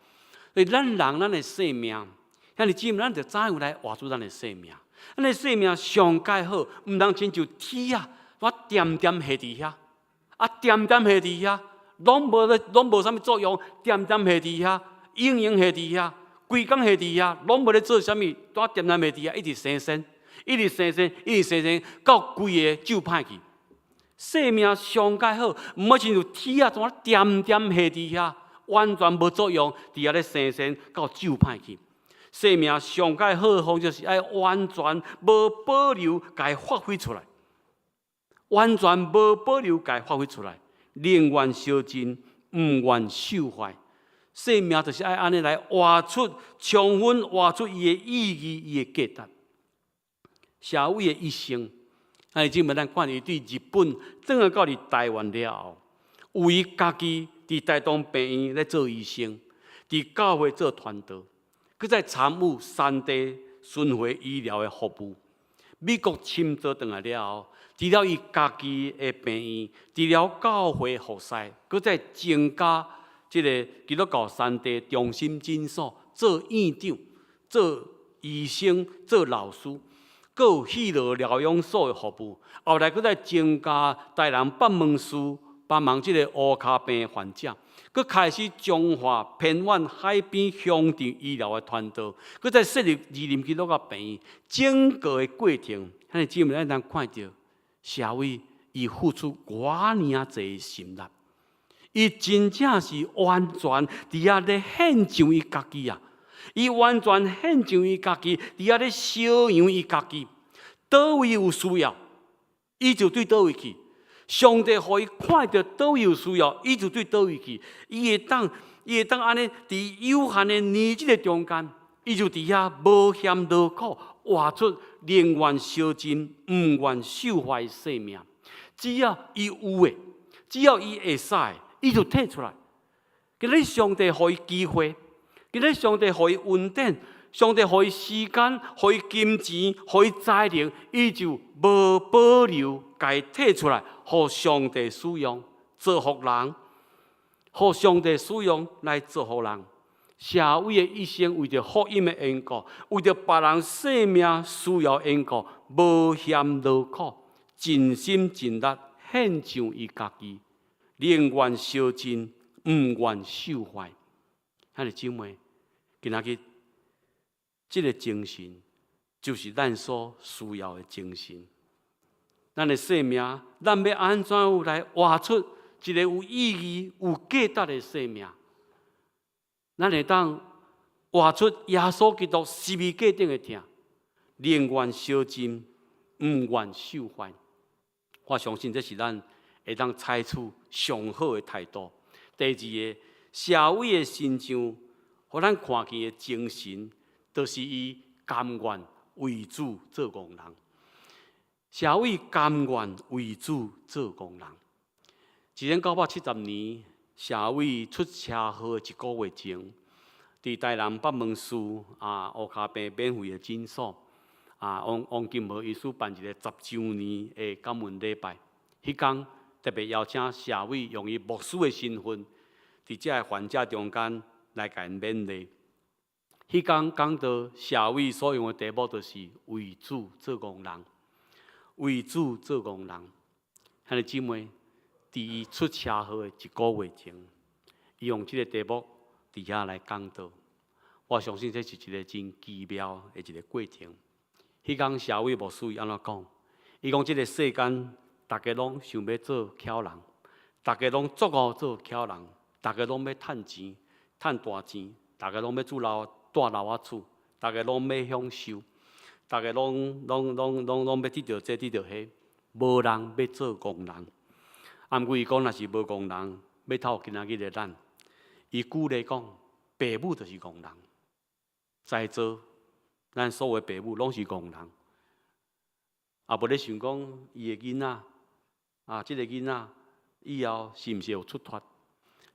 所以咱人咱的生命，兄弟姊妹，咱著怎樣來活出咱的生命？咱的生命上蓋好，毋通親像鐵仔，我恬恬下佇遐，啊恬恬下佇遐，攏無咧，攏無啥物作用，恬恬下佇遐，永永下佇遐，規工下佇遐，攏無咧做啥物，拄恬恬下佇遐，一直生鉎，一直生鉎，一直生鉎，到規个就歹去。生命上蓋好，毋好親像鐵仔，怎啊恬恬下佇遐，完全無作用，佇遐咧生鉎到就歹去。生命上蓋好的方式是愛完全無保留，共伊發揮出來，完全無保留，共伊發揮出來，寧願燒盡，毋願受壞。生命就是愛按呢來活出，充分活出伊的意義、伊的價值。社會的一生，啊，姊妹咱看伊對日本轉來到佇台灣了後，有伊家己佇台東病院咧做醫生，佇教會做傳道，閣再參與山地巡迴醫療的服務。美國深造轉來了後，除了伊家己的病院，除了教會服侍，閣再增加這个基督教山地中心診所做院長、做醫生、做老師，閣有喜樂療養所的服務。後來閣再增加台南北門市幫忙這个烏跤病的患者，閣開始彰化偏遠海邊鄉鎮醫療的團隊，閣再設立二林基督教病院。整個的過程，兄弟姊妹，咱通看著社會伊付出偌爾濟心力，伊真正是完全佇遐咧獻上伊家己啊！伊完全獻上伊家己，佇遐咧燒揚伊家己。佗位有需要，伊就對佗位去。上帝予伊看著佗位有需要，伊就對佗位去。伊會當按呢，佇有限的年日的中間，伊就佇遐無嫌勞苦，活出寧願燒盡，毋願受壞生命。只要伊有的，只要伊會使，伊就提出來。今日上帝予伊機會，今日上帝予伊恩典，上帝予伊時間，予伊金錢，予伊才能，伊就無保留，共伊提出來，予上帝使用，造福人，予上帝使用來造福人。社會的一生為著福音的緣故，為著別人生命需要緣故，無嫌勞苦，盡心盡力獻上伊家己，寧願燒盡，毋願受壞。兄弟姊妹，今仔日這个精神就是咱所需要的精神。咱的生命，咱欲按怎樣來活出一个有意義、有價值的生命？咱會當活出耶穌基督十字架頂的疼，寧願燒盡，毋願受壞。我相信這是咱會當採取上好的態度。第二个，社會的身上，予咱看見的精神，就是伊甘願為主做戇人。社會甘願為主做戇人。1970年，社會出車禍一個月前，佇台南北門市啊烏跤病免費的診所啊，王王金和醫師辦一个10週年的感恩禮拜。彼工特別邀請社會用伊牧師的身份，佇遮个患者中間來共𪜶勉勵。彼工講到社會所用的題目，就是為主做戇人，為主做戇人。兄弟姊妹，佇伊出車禍的一個月前，伊用這个題目佇遐來講道。我相信這是一个真奇妙的一个過程。彼工社會牧師伊按怎講？伊講這个世間，逐家攏想欲做巧人，逐家攏足𠢕做巧人，逐家攏欲趁錢、趁大錢。逐家攏欲住樓蹛樓仔厝，逐家攏欲享受，逐家攏欲得著這得著彼，無人欲做戇人。啊，毋過伊講，若是無戇人，欲透今仔日的咱。伊舉例講，爸母就是戇人，在座咱所有的爸母攏是戇人。啊，無咧想講伊的囡仔，啊，這个囡仔以後是毋是有出脫？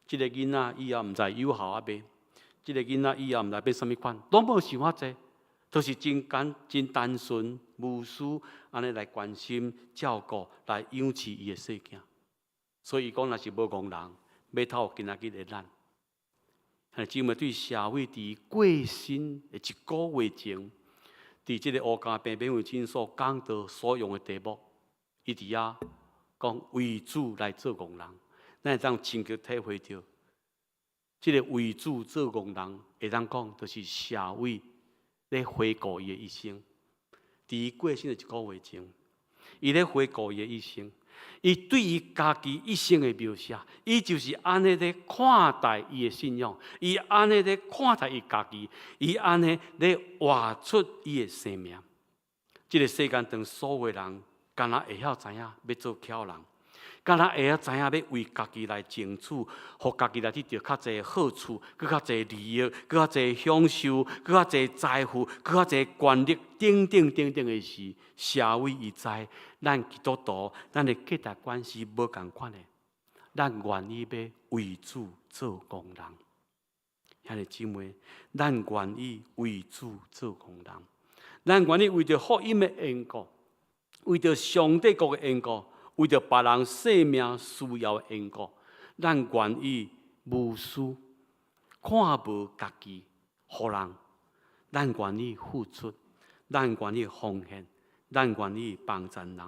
這个囡仔以後毋知有效抑未？這个囡仔以後毋知變啥物款，攏無想遐濟，就是真簡真單純無私，按呢來關心照顧，來養飼伊的細囝。所以伊講，若是無戇人，欲透今仔日的咱。兄弟姊妹對社會佇過身的一個月前，佇這個烏家病免費診所講道所用的題目，伊佇遐講為主來做戇人，咱會當深刻體會著，這个為主做戇人，會當講就是社會咧回顧伊的一生，佇伊過身的一個月前，伊咧回顧伊的一生。伊對伊家己一生的描寫，伊就是按呢咧看待伊的信仰，伊按呢咧看待伊家己，伊按呢咧活出伊的生命。這个世間當所有人，敢若會曉知影欲做巧人，敢若會曉知影欲為家己來爭取，予家己來得著較濟好處，閣較濟利益，閣較濟享受，閣較濟財富，閣較濟權力，等等等等的時，社會伊知咱基督徒，咱的價值觀是無仝款的，咱願意欲為主做戇人。兄弟姊妹，咱願意為主做戇人，咱願意為著福音的緣故，為著上帝國的緣故，為著別人生命需要的緣故，咱願意無私，看無家己，予人，咱願意付出，咱願意奉獻，咱願意幫助人。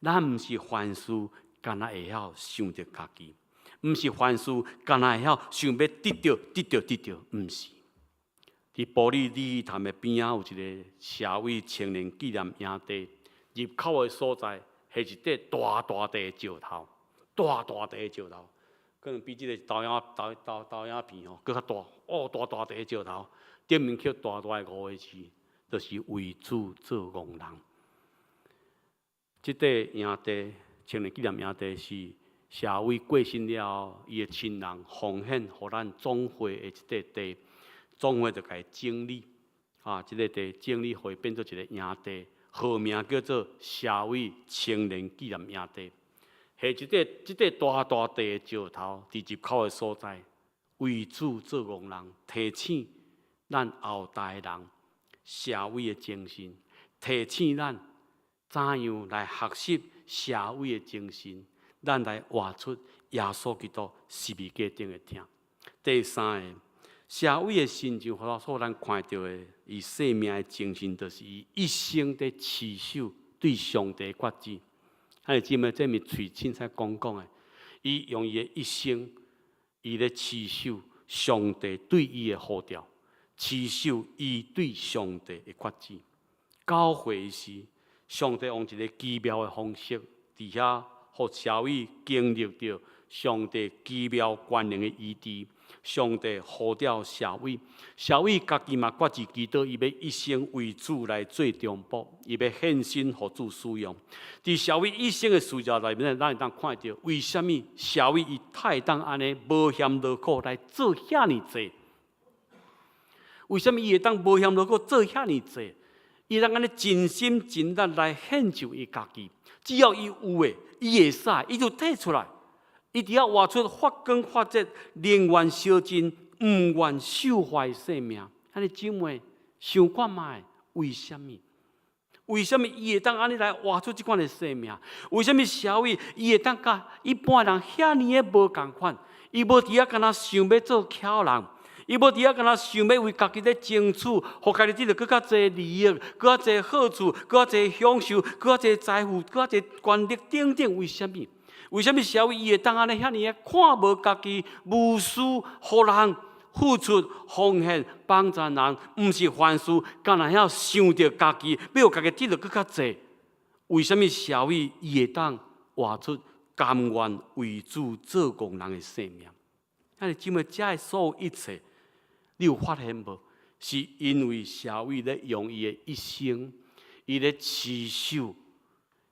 咱毋是凡事干焦會曉想著家己，毋是凡事干焦會曉想欲得著、得著、得著，毋是。佇埔里鯉魚潭的邊仔有一个社會青年紀念營地，入口的所在係一塊大大塊的石頭，大大塊的石頭，可能比這个投影投投投影片吼閣較大，哦，大大塊的石頭，頂面刻大大的五个字，就是為主做戇人。這塊營地，青年紀念營地是社會過身了後，伊的親人奉獻予咱總會的一塊地，總會就共伊整理，啊，這个地整理，予伊變做一个營地，號名叫做社會青年紀念營地。係一塊這塊大大塊的石頭，佇入口的所在，為主做戇人，提醒咱後代人社會的精神，提醒咱怎樣來學習社會的精神，咱來活出耶穌基督十字架頂的疼。第三个，社會的成就，予咱看著的，伊生命的精神，就是伊一生佇持守對上帝的決志。兄弟姊妹，這毋是喙凊彩講講的，伊用伊的一生，伊咧持守上帝對伊的呼召，持守伊對上帝的決志。9歲時，上帝用一个奇妙的方式，佇遐予社會經歷著上帝奇妙權能的醫治。上帝呼召社會，社會家己嘛決志祈禱，伊欲一生為主來做中保，伊欲獻身予主使用。佇社會一生的事跡內面，咱會當看著為啥物社會伊會當按呢無嫌勞苦來做遐爾濟？為啥物伊會當無嫌勞苦做遐爾濟？伊當按呢盡心盡力來獻上伊家己，只要伊有的，伊會使，伊就提出來。伊佇遐活出發光發熱、寧願燒盡、毋願朽壞的生命。兄弟姊妹，想看覓？為啥物？為啥物伊會當按呢來活出這款的生命？為啥物社會伊會當佮一般人遐爾的無仝款？伊無佇遐干焦想欲做巧人，伊無佇遐干焦想欲為家己咧爭取，予家己得著閣較濟利益、閣較濟好處、閣較濟享受、閣較濟財富、閣較濟權力等等。為啥物？為啥物社會伊會當按呢遐爾的看無家己無私，予人付出奉獻幫助人，毋是凡事干焦曉想著家己，欲予家己得著閣較濟？為啥物社會伊會當活出甘願為主做戇人的生命？兄弟姊妹，這的所有一切，你有發現無？是因為社會咧用伊的一生，伊咧持守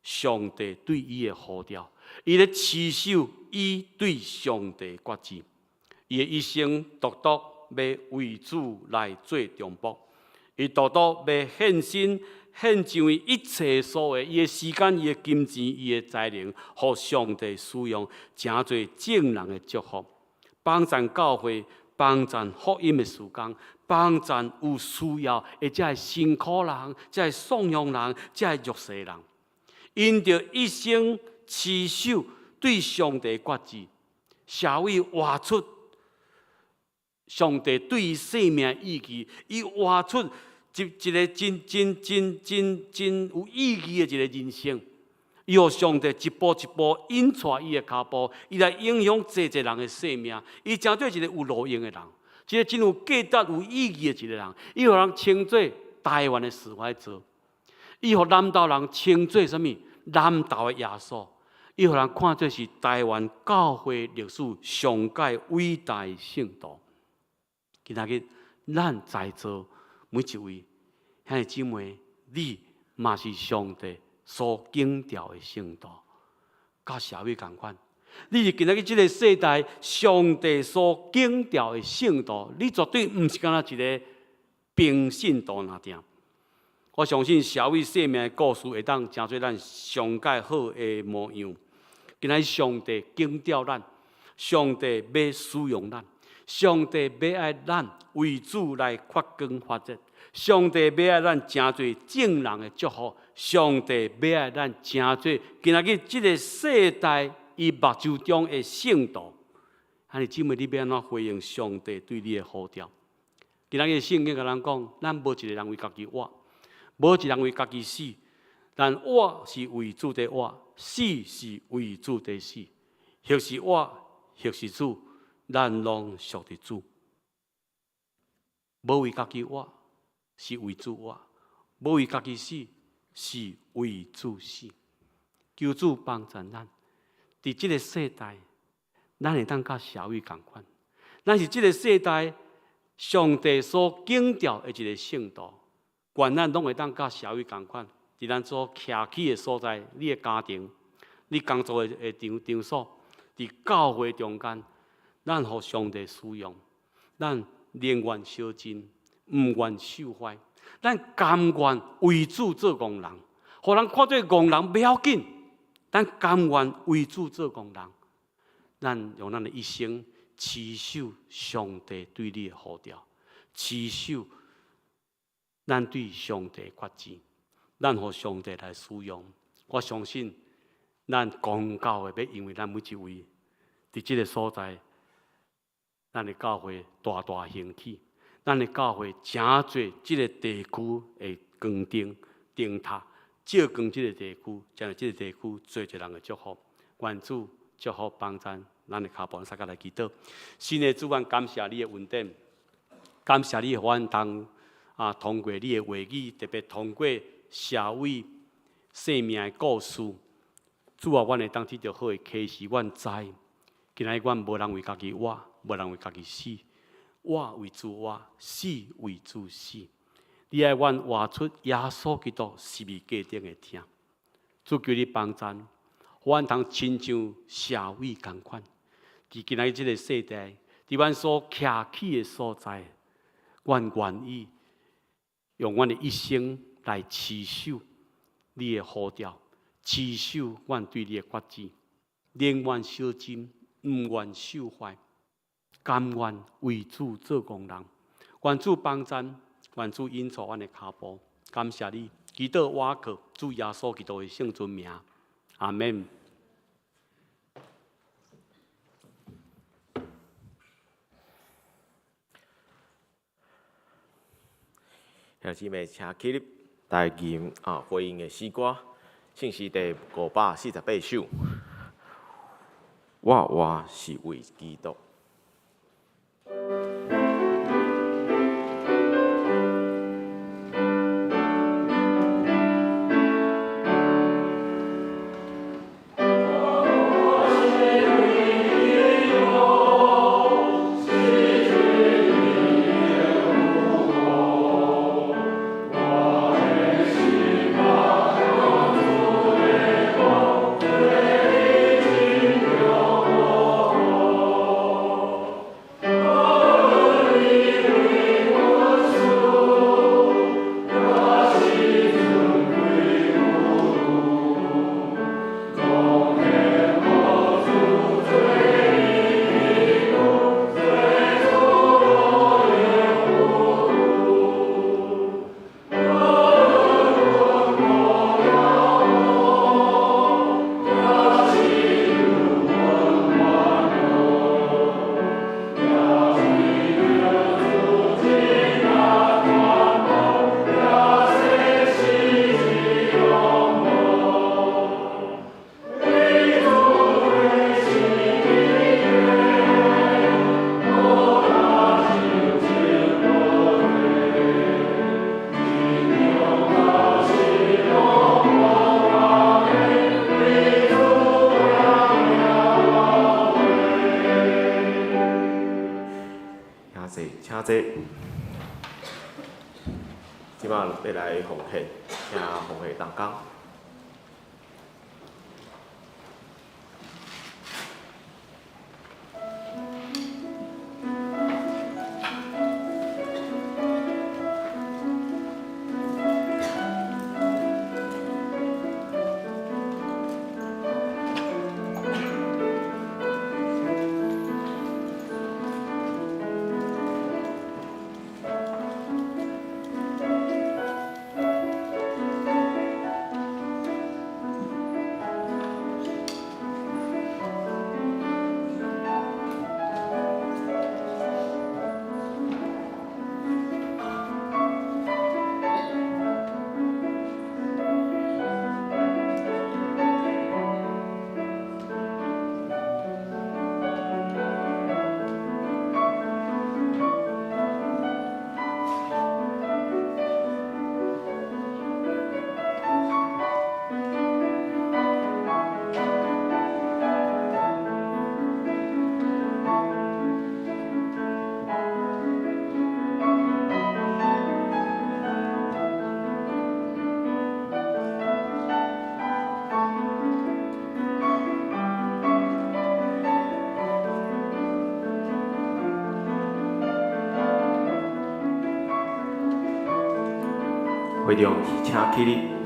上帝對伊的呼召，伊咧持守伊對上帝的決志，伊的一生獨獨欲為主來做中保，伊獨獨欲獻身獻上伊一切所有，伊的時間、伊的金錢、伊的才能，予上帝使用，成做眾人的祝福，幫贊教會，幫贊福音的事工，幫贊有需要的這个辛苦人、這个散鄉人、這个弱勢人，𪜶著一生持守對上帝決志，社會活出上帝對伊生命的意義，伊活出一一个真真真真真有意義的一个人生。伊予上帝一步一步引帶伊的跤步，伊來影響濟濟人的生命。伊成做一个有路用的人，一個真有價值、有意義的一個人。伊予人稱做台灣的史懷哲，伊予南投人稱做啥物？南投的耶穌。伊予人看做是台灣教會歷史上蓋偉大的聖徒。今仔日咱在座每一位兄弟姊妹，你嘛是上帝所揀召的聖徒，佮社會仝款。你是今仔日這个世代上帝所揀召的聖徒，你絕對毋是干焦一个平信徒爾定。我相信社會生命的故事會當成做咱上蓋好的模樣。今仔日上帝揀召咱，上帝欲使用咱，上帝欲愛咱為主來發光發熱，上帝欲愛咱成做眾人的祝福，上帝欲愛咱成做今仔日這个世代伊目睭中的聖徒。兄弟姊妹，你欲按怎回應上帝對你的呼召？今仔日聖經共咱講，咱無一个人為家己活，無一个人為家己死，但活是為主佇活，死是為主佇死，或是活，或是死，咱攏屬佇主。無為家己活，是為主活；無為家己死，是為主死。求主幫助咱，佇這个世代，咱會當佮社會仝款。咱是這个世代上帝所揀召的一个聖徒，願咱攏會當佮社會仝款，佇咱所徛起的所在，你的家庭、你工作的場場所，佇教會中間，咱予上帝使用，咱寧願相盡，毋願受壞，咱甘願為主做戇人，予人看做戇人袂要緊，咱甘願為主做戇人，咱用咱的一生持守上帝對你的呼召，持守咱對上帝的決志，咱予上帝來使用。我相信咱公教會欲因為咱每一位佇這个所在，咱的教會大大興起，咱的教會成做這个地區的光燈燈塔，照光這个地區，將這个地區做一人的祝福。願主祝福幫贊咱的跤步，大家來祈禱。親愛的主，阮感謝你的恩典，感謝你予阮通啊通過你的話語，特別通過社會生命的故事，主啊，阮會當得著好的啟示，阮知今仔日阮無人為家己活，無人為家己死，活為主活，死為主死。你愛阮活出耶穌基督十字架頂的疼，主求你幫贊，予阮通親像社會仝款，佇今仔日這个世代，佇阮所徛起的所在，阮願意用阮的一生來持守你的呼召，持守阮對你的決志，寧願相盡，毋願受壞，甘願為主做戇人。願主幫贊，願主引導阮的跤步。感謝你，祈禱倚靠主耶穌基督的聖尊名，阿們。兄弟姊妹，請起立來吟啊回應的詩歌，聖詩第548首。我活是為基督。我是為基督，請坐。這擺欲來奉獻，請奉獻同工。會長，請起立。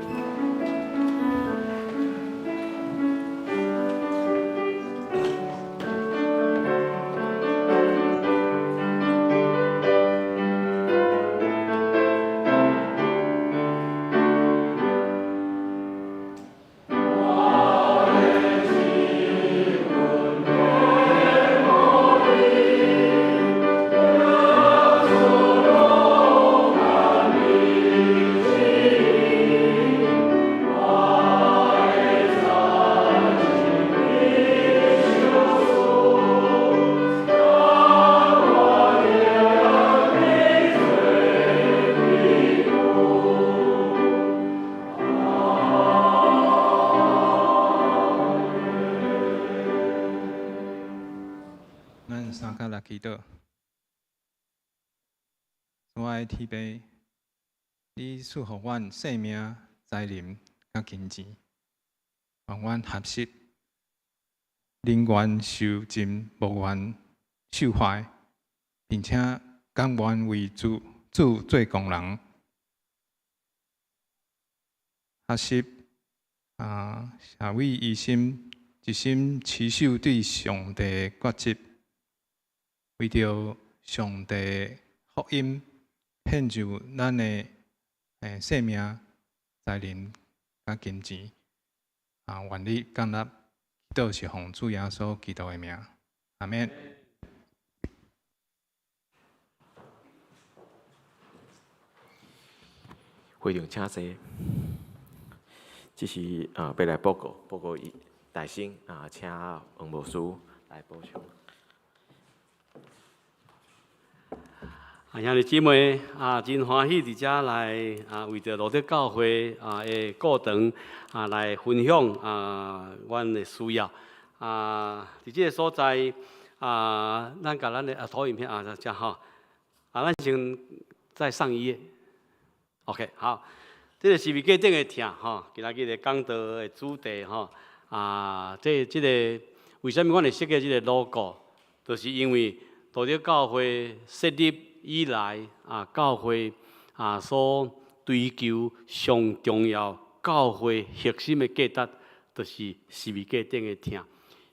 咱三甲來祈禱，主愛的天父，你賜予阮生命、才能佮金錢，予阮學習，寧願受盡，無願受壞，並且甘願為主主做工人，學習啊，社會醫生一心持守對上帝的抉擇，為著上帝福音獻上咱的生命、才能佮金錢，啊，願你降納，祈禱是奉主耶穌基督的名，阿們。會長請坐。這是啊，欲來報告，報告大聲啊，請黃牧師來補充。啊，兄弟姊妹啊，真歡喜佇遮來啊，為著路德教會啊的過程啊來分享啊，阮的需要啊，佇這個所在啊，咱共咱的啊投影片啊，遮吼啊，咱先再上一頁。OK，好，這個是十字架頂的疼吼，今仔日的講道的主題吼啊，這這個為啥物阮會設計這個 logo？就是因為路德教會設立以來啊，教會啊所追求上重要教會核心的價值，就是十字架頂的疼。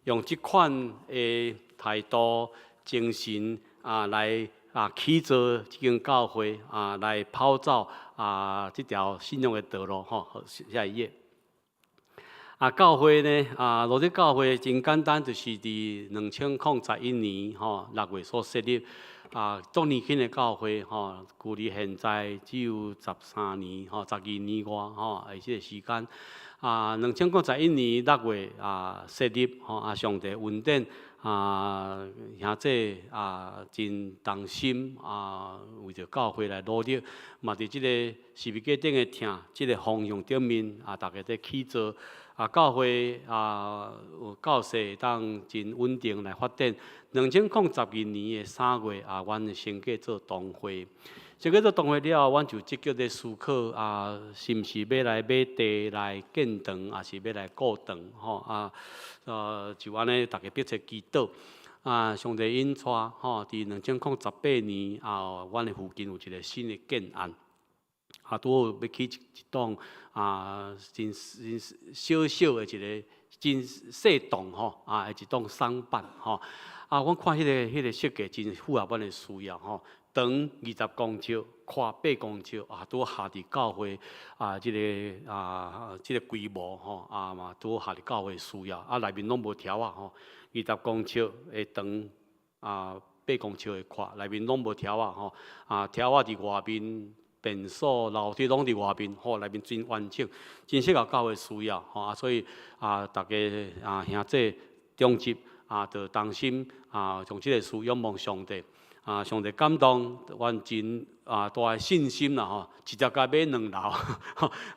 用這款的態度、精神啊，來啊起造這間教會啊，來跑走啊這條信仰的道路吼。好，下一頁。啊，教會呢啊，路德教會真簡單，就是佇2011年吼6月所設立。啊，足年輕的教會吼，距離現在只有13年吼，12年外吼，的這個時間。啊，2011年6月啊設立吼，啊上帝恩典啊，兄弟啊真同心啊，為著教會來努力，嘛佇這個十字架頂的疼，這個方向頂面啊，大家佇起造教會啊有教勢會當真穩定來發展。2012年的3月啊，阮升格做堂會，升格做堂會了後，阮就積極咧思考啊，是毋是欲來買地來建堂，抑是欲來顧堂吼啊？就按呢，逐家迫切祈禱。啊，上帝引帶吼，佇2018年啊，阮的附近有一个新的建案，啊，拄好欲起一棟啊，真真小小的一个真細棟吼，啊，一棟聳板吼。啊，阮看彼个設計真符合阮的需要吼，長20公尺，寬8公尺，啊，拄好合佇教會啊，這個規模吼，啊嘛拄好合佇教會需要，啊，內面攏無柱仔吼。20公尺的長，啊，8公尺的寬，內面攏無柱仔吼，啊，柱仔佇外面，便所、樓梯攏佇外面，吼，內面真完整，真適合教會需要，吼啊，所以啊，逐家啊兄弟長執啊，就同心啊，將這个事仰望上帝，啊，上帝感動，阮真啊大的信心啦吼，直接共買兩樓，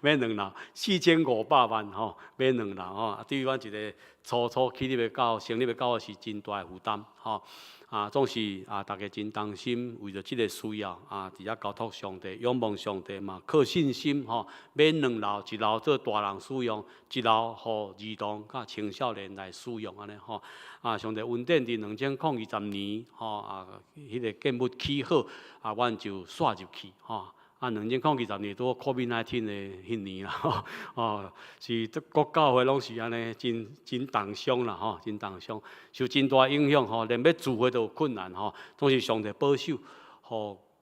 買兩樓，4500萬吼，買兩樓吼，對於阮一个初初起立的教成立的教會是真大的負擔吼。啊，總是啊，逐家真同心，為著這个需要啊，佇遐交託上帝，仰望上帝嘛，靠信心吼，買兩樓，一樓做大人使用，一樓予兒童佮青少年來使用按呢吼。啊，上帝恩典佇2020年吼啊，彼个建物起好，啊，阮就煞入去吼。啊，2020年拄好 COVID-19 的彼年啦，吼，哦，是各教會攏是按呢，真真重傷啦，吼，真重傷，受真大影響吼，連欲聚會都有困難吼，總是上帝保守，予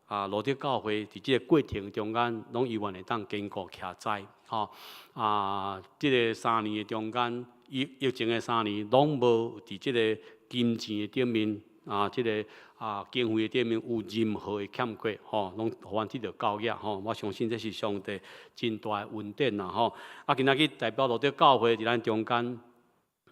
啊，路德教會佇這个過程中間，攏猶原會當堅固徛在，吼，啊，這个三年的中間，疫情的三年，攏無佇這个金錢的頂面。啊，這个啊，經費的頂面有任何的欠缺，吼，攏予阮得著夠額，吼，我相信這是上帝真大的恩典啦，吼。啊，今仔日代表路德教會佇咱中間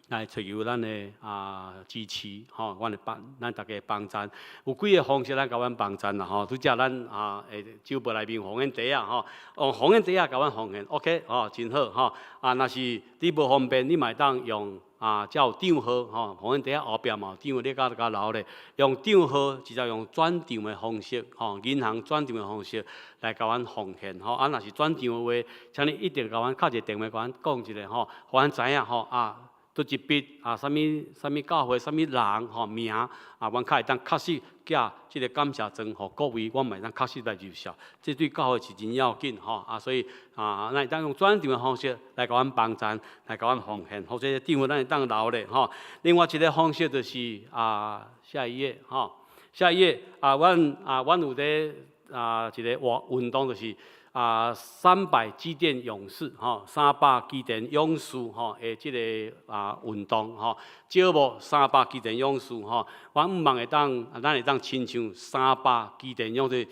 來尋求咱的啊支持，吼，阮的幫，咱逐家幫贊，有幾个方式咱共阮幫贊啦，吼。拄才咱啊，會酒杯內面奉獻袋仔，吼，用奉獻袋仔共阮奉獻，OK，吼，真好，吼。啊，若是你無方便，你嘛會當用。啊，才有帳號吼，奉獻袋仔後壁嘛有帳號，你共共留咧，用帳號直接用轉帳的方式，吼，銀行轉帳的方式來共阮奉獻，吼。啊，若是轉帳的話，請你一定共阮敲一个電話，共阮講一下，吼，予阮知影，吼，啊，佗一筆啊，啥物啥物教會，啥物人吼名，啊，阮較會當確實寄這个感謝狀予各位，阮嘛會當確實來入數，這對教會是真要緊吼，啊，所以啊，咱會當用轉帳的方式來共阮幫贊，來共阮奉獻，或者帳號咱會當留咧吼。另外一个方式就是啊，下一頁吼，下一頁啊，阮啊，阮有咧啊一个活運動就是。啊，300基甸勇士吼，300基甸勇士吼的這个啊運動吼，招募三百基甸勇士吼，阮向望會當，咱會當親像三百基甸勇士，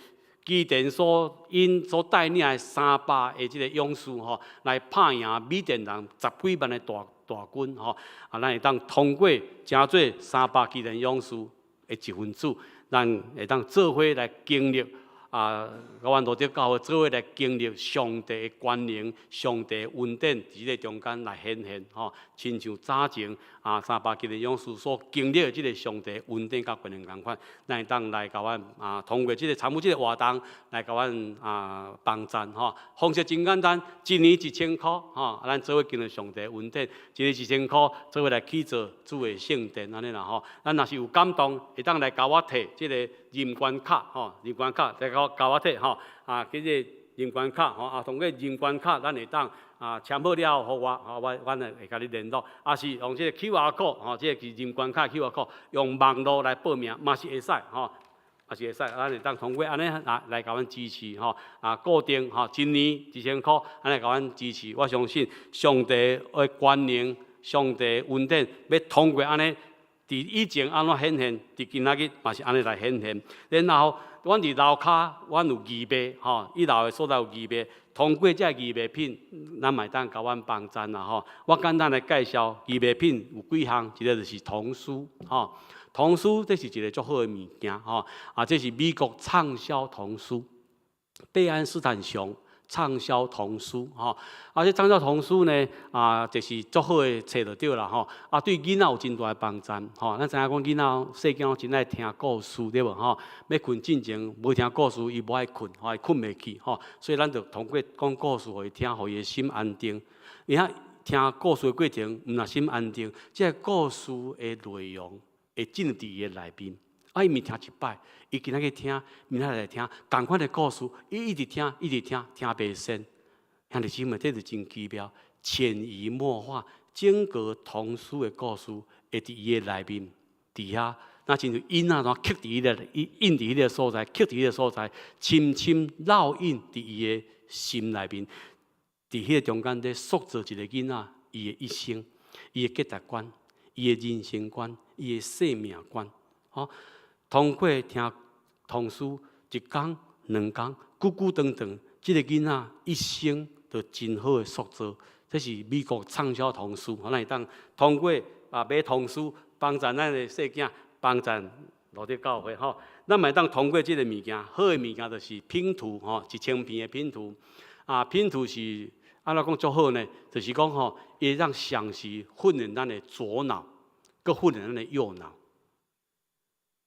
基甸所𪜶所帶領的三百的這个勇士吼，來拍贏米甸人十幾萬的大大軍吼，啊，咱會當通過成做三百基甸勇士的一份子，咱會當做伙來經歷。啊，阮路德教會做伙來經歷上帝的權能、上帝的恩典，佇這个中間來顯現吼，親像早前啊三百基甸勇士所經歷的這个上帝恩典佮權能仝款，咱會當來共阮啊通過這个參與這个活動來共阮啊幫贊吼。方式真簡單，一年1000箍吼，咱做伙經歷上帝恩典，一年一千箍做伙來起造主的聖殿按呢啦吼。咱若是有感動，會當來共我提這个認捐卡吼，認捐卡來共我提吼，啊，這个認捐卡吼，啊，通過認捐卡，咱會當啊簽好了後，予我，吼，我阮會共你聯絡，抑是用這个 QR code 吼，這个是認捐卡 QR code，用網路來報名嘛是會使吼，嘛是會使，咱會當通過按呢來來共阮支持吼，啊，固定吼，一年1000箍，按呢共阮支持，我相信上帝的權能，上帝恩典，欲通過按呢。佇以前按怎顯現，佇今仔日嘛是按呢來顯現。然後，阮佇樓跤，阮有義賣，吼，一樓的所在有義賣。通過這義賣品，咱嘛會當共阮幫贊啦，吼。我簡單來介紹義賣品有幾項，一个就是童書，吼，童書這是一个足好的物件，吼。啊，這是美國暢銷童書，貝安斯坦熊。暢銷童書吼。啊，這暢銷童書呢，啊，就是足好的冊就對啦吼。啊，對囡仔有真大的幫助吼。咱知影講囡仔細囝真愛聽故事對無吼？欲睏進前無聽故事，伊無愛睏，吼，伊睏袂去吼。所以咱就通過講故事，予伊聽，予伊的心安定。而且聽故事的過程，毋但心安定，這个故事的內容會進入佇伊的內面。啊，伊毋是聽一擺，伊今仔去聽，明仔來聽，仝款的故事，伊一直聽，一直聽，聽袂仙。兄弟姊妹，這就真奇妙，潛移默化，整個童書的故事會佇伊的內面，佇遐，若親像印仔怎刻佇彼个，印佇彼个所在，刻佇彼个所在，深深烙印佇伊的心內面。佇彼个中間咧塑造一個囡仔，伊的一生，伊的價值觀，伊的人生觀，伊的生命觀，吼。通過聽童書一工、兩工，久久長長，這个囡仔一生就真好的塑造。這是美國暢銷童書，咱會當通過啊買童書幫助咱的細囝，幫助路德教會吼。咱嘛會當通過這个物件，好的物件就是拼圖吼，1000片的拼圖。啊，拼圖是按怎講足好呢？就是講吼，伊會當同時訓練咱的左腦，閣訓練咱的右腦。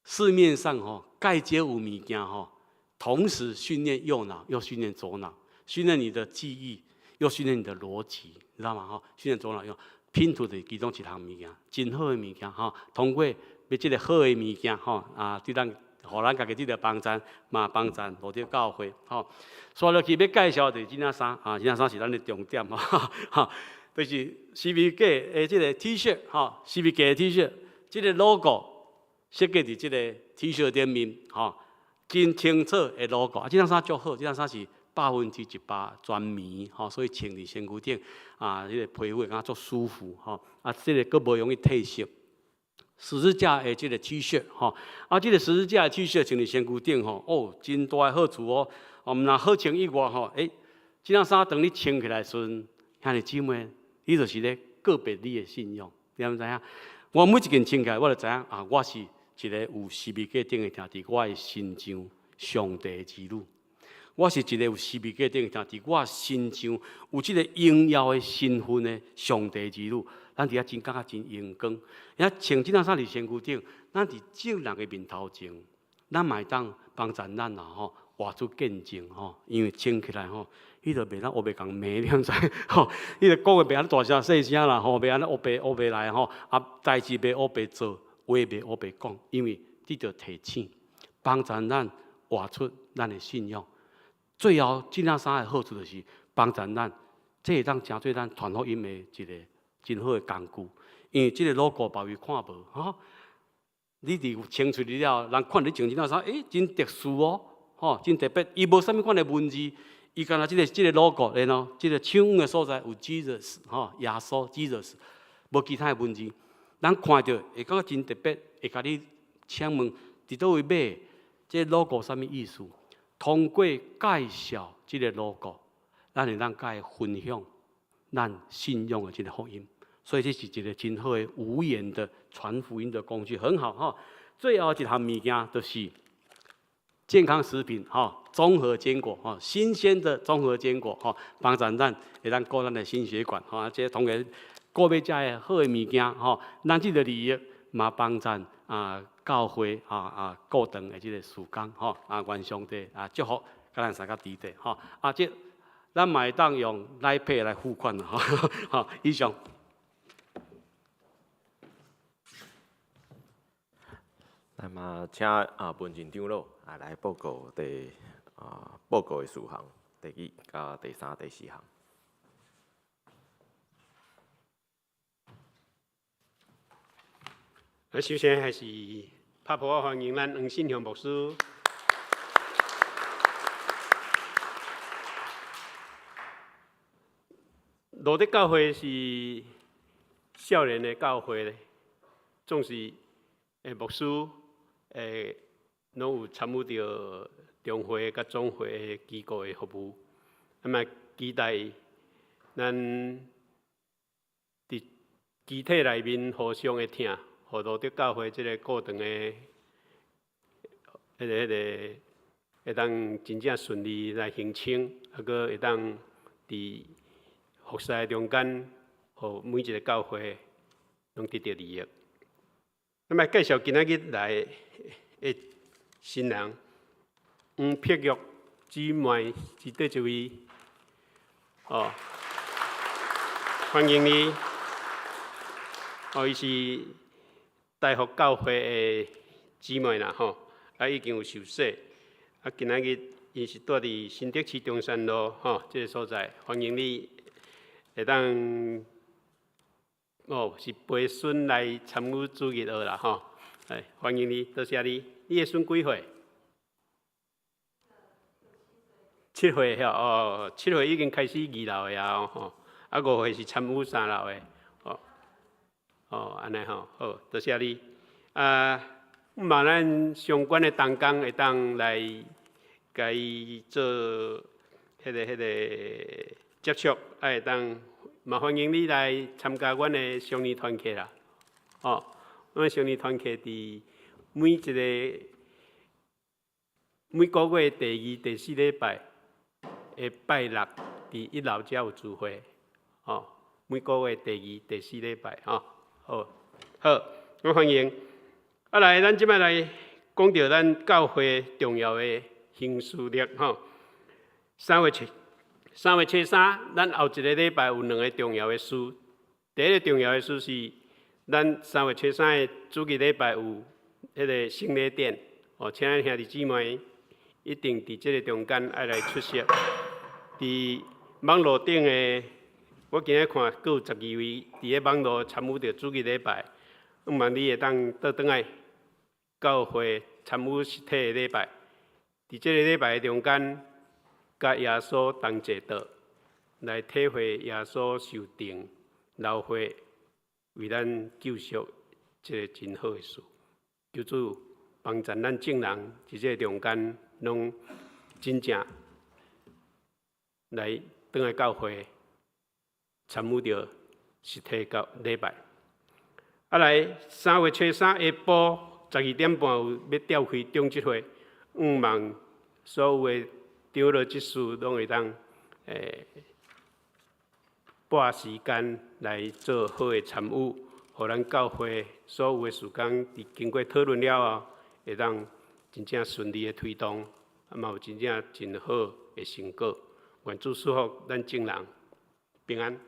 市面上吼，蓋少有物件吼，同時訓練右腦又訓練左腦，訓練你的記憶，又訓練你的邏輯，你知道嗎？吼，訓練左腦用拼圖就是其中一項物件，真好的物件吼。通過買這个好的物件吼，啊，對咱，予咱家己得著幫助，嘛幫助路德教會吼。煞落去欲介紹就是這領衫啊，這領衫是咱的重點吼，哈，就是十字架的這个 T-shirt 吼，十字架的 T-shirt，這个 logo 設計佇這个 T-shirt 頂面吼，真清楚的 logo。啊，這領衫足好，這領衫是100%全棉吼，所以穿佇身軀頂啊，這个皮膚會感覺足舒服吼。啊，這个閣無容易褪色。十字架的這个 T-shirt 吼，啊，這个十字架的 T-shirt 穿佇身軀頂吼，哦，真大的好處哦。哦，毋但好穿以外吼，欸，這領衫當你穿起來時陣，兄弟姊妹，你就是咧告別你的信仰，你敢知影？我每一件穿起來，我就知影啊，我是一個有十字架頂的兄弟，我的身上上帝的兒女。我是一個有十字架頂的兄弟，我身上有這個榮耀的身份的上帝兒女。咱佇遐真感覺真榮光。遐穿這領衫佇身軀頂，咱佇眾人的面頭前，咱嘛會當幫助咱啦吼，活出見證吼。因為穿起來吼，伊就袂當烏白共罵，你敢知？吼，伊就講話袂按呢大聲細聲啦吼，袂按呢烏白烏白來吼，啊，代誌袂烏白做，話袂烏白講，因為得著提醒，幫助咱活出咱的信仰。最後，這領衫的好處就是幫助咱，這會當成做咱傳福音的一個真好的工具。因為這个 logo 別位看無吼，你佇穿出去了，人看你穿這領衫，欸，真特殊哦，吼，真特別。伊無啥物款的文字，伊干焦這个 logo，然後這个唱的所在有 Jesus 吼，耶穌 Jesus，無其他的文字，人看著會感覺真特別，會共你請問佇佗位買這个 logo 啥物意思？通過介紹這个 logo，咱會當共伊分享咱信仰的這个福音。所以這是一個真好的無言的傳福音的工具，很好哈。最後一項物件就是健康食品哈，綜合堅果哈，新鮮的綜合堅果哈，幫助咱會當顧咱的心血管哈。這當然顧欲食的好的物件吼，咱這个利益嘛幫助啊教會啊啊顧堂的這个事工吼啊，願上帝啊祝福，共咱三個弟弟吼啊，這咱嘛會當用 Line Pay 來付款吼，好，以上。那麼請啊文靜長老啊來報告第啊報告的事項，第一佮第三、第四項。啊，首先還是拍噗仔歡迎咱黃信雄牧師。路德教會是少年的教會咧，總是牧師攏有參與著中會佮總會的機構的服務，啊嘛期待咱佇肢體內面互相的疼，予路德教會這个顧堂的彼个、彼个會當真正順利來行程，啊，閣會當佇服侍中間，予每一个教會攏得著利益。咱來介紹今仔日來的新人黃碧玉姊妹是佗一位？哦，歡迎你。哦，伊是大福教會的姊妹啦，吼，啊，已經有受洗。啊，今仔日伊是蹛佇新竹市中山路，吼，這个所在，歡迎你會當，哦，是陪孫來參與主日學啦，吼，哎，歡迎你，多謝你。你的孫幾歲？7歲遐哦，7歲已經開始二樓的啊，吼，啊5歲是參與三樓的，哦，哦，按呢吼，好，多謝你。啊，嘛，咱相關的同工會當來共伊做彼个接觸，啊會當嘛歡迎你來參加阮的少年團契啦，哦，阮少年團契佇每个月第二、第四禮拜的拜六，佇一樓遮有聚會，哦，每个月第二、第四禮拜，吼，好，好，我歡迎。啊，來，咱這擺來講著咱教會重要的行事曆，吼。3月初3，咱後一个禮拜有兩个重要的事。第一个重要的事是，咱三月初三的主日禮拜有彼个聖禮典，哦，請咱兄弟姊妹一定佇這个中間愛來出席。佇網路頂的，我今日看閣有12位佇咧網路參與著主日禮拜，向望你會當倒轉來教會參與實體的禮拜。佇這个禮拜的中間，佮耶穌同齊桌，來體會耶穌受釘、流血，為咱救贖這个真好的事。求主幫助咱眾人佇這个中間，攏真正來轉來教會參與著實體教禮拜。啊，來3月初3下晡12點半有欲召開長執會，向望所有的長老執事攏會當撥時間來做好的參與，予咱教會所有的事工，佇經過討論了後，會當真正順利的推動，啊嘛有真正真好的成果。願主賜福咱眾人平安。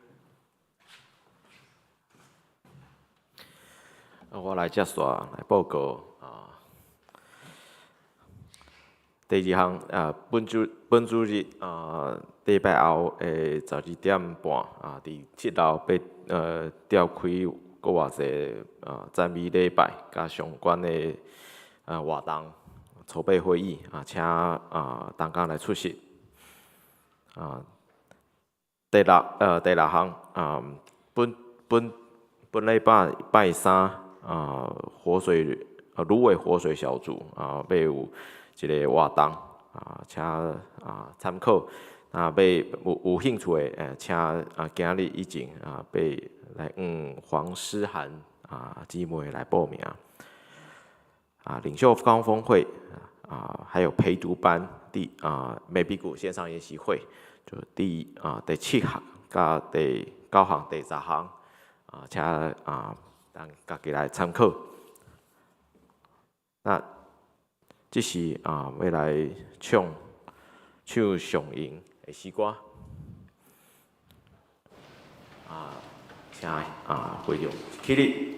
我來接續來報告啊。第二項啊，本主日啊，禮拜後的12點半啊，佇7樓欲召開閣偌濟啊讚美禮拜佮相關的活動籌備會議啊，請啊同工來出席。啊，第六項啊，本禮拜拜三啊，活水啊蘆葦活水小組啊，欲有一个活動啊，請啊參考。啊，欲有興趣的，請啊今日以前啊，欲來向黃詩涵啊姊妹來報名。啊，領袖高峰會啊，還有陪讀班第啊美比谷線上研習會，就第七項佮第九項、第十項啊，請啊咱家己來參考。那這是啊，欲來唱上榮的詩歌啊，請啊會長起立。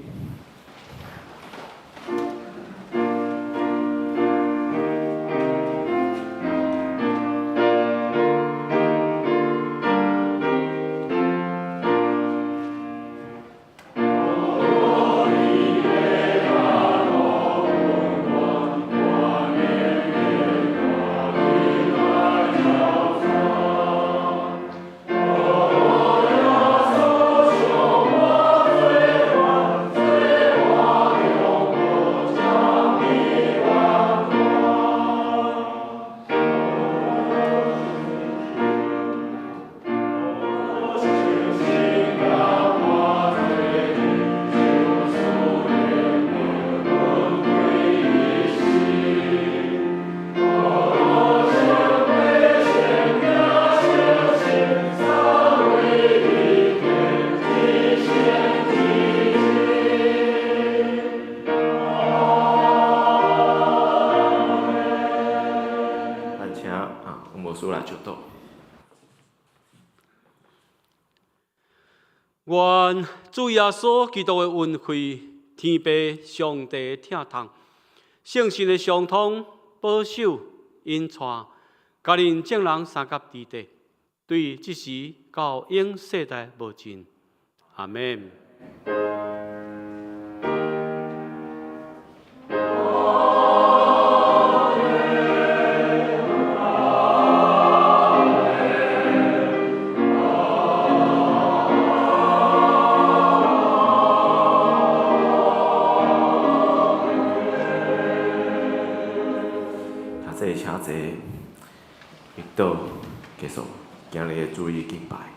耶穌師來祝禱。願主耶穌基督的恩惠，天父上帝的疼痛，聖神的相通、保守、引帶，佮恁眾人相佮佇底，對這時到永世代無盡。阿們。請坐，請坐，禱結束今日的主日敬拜。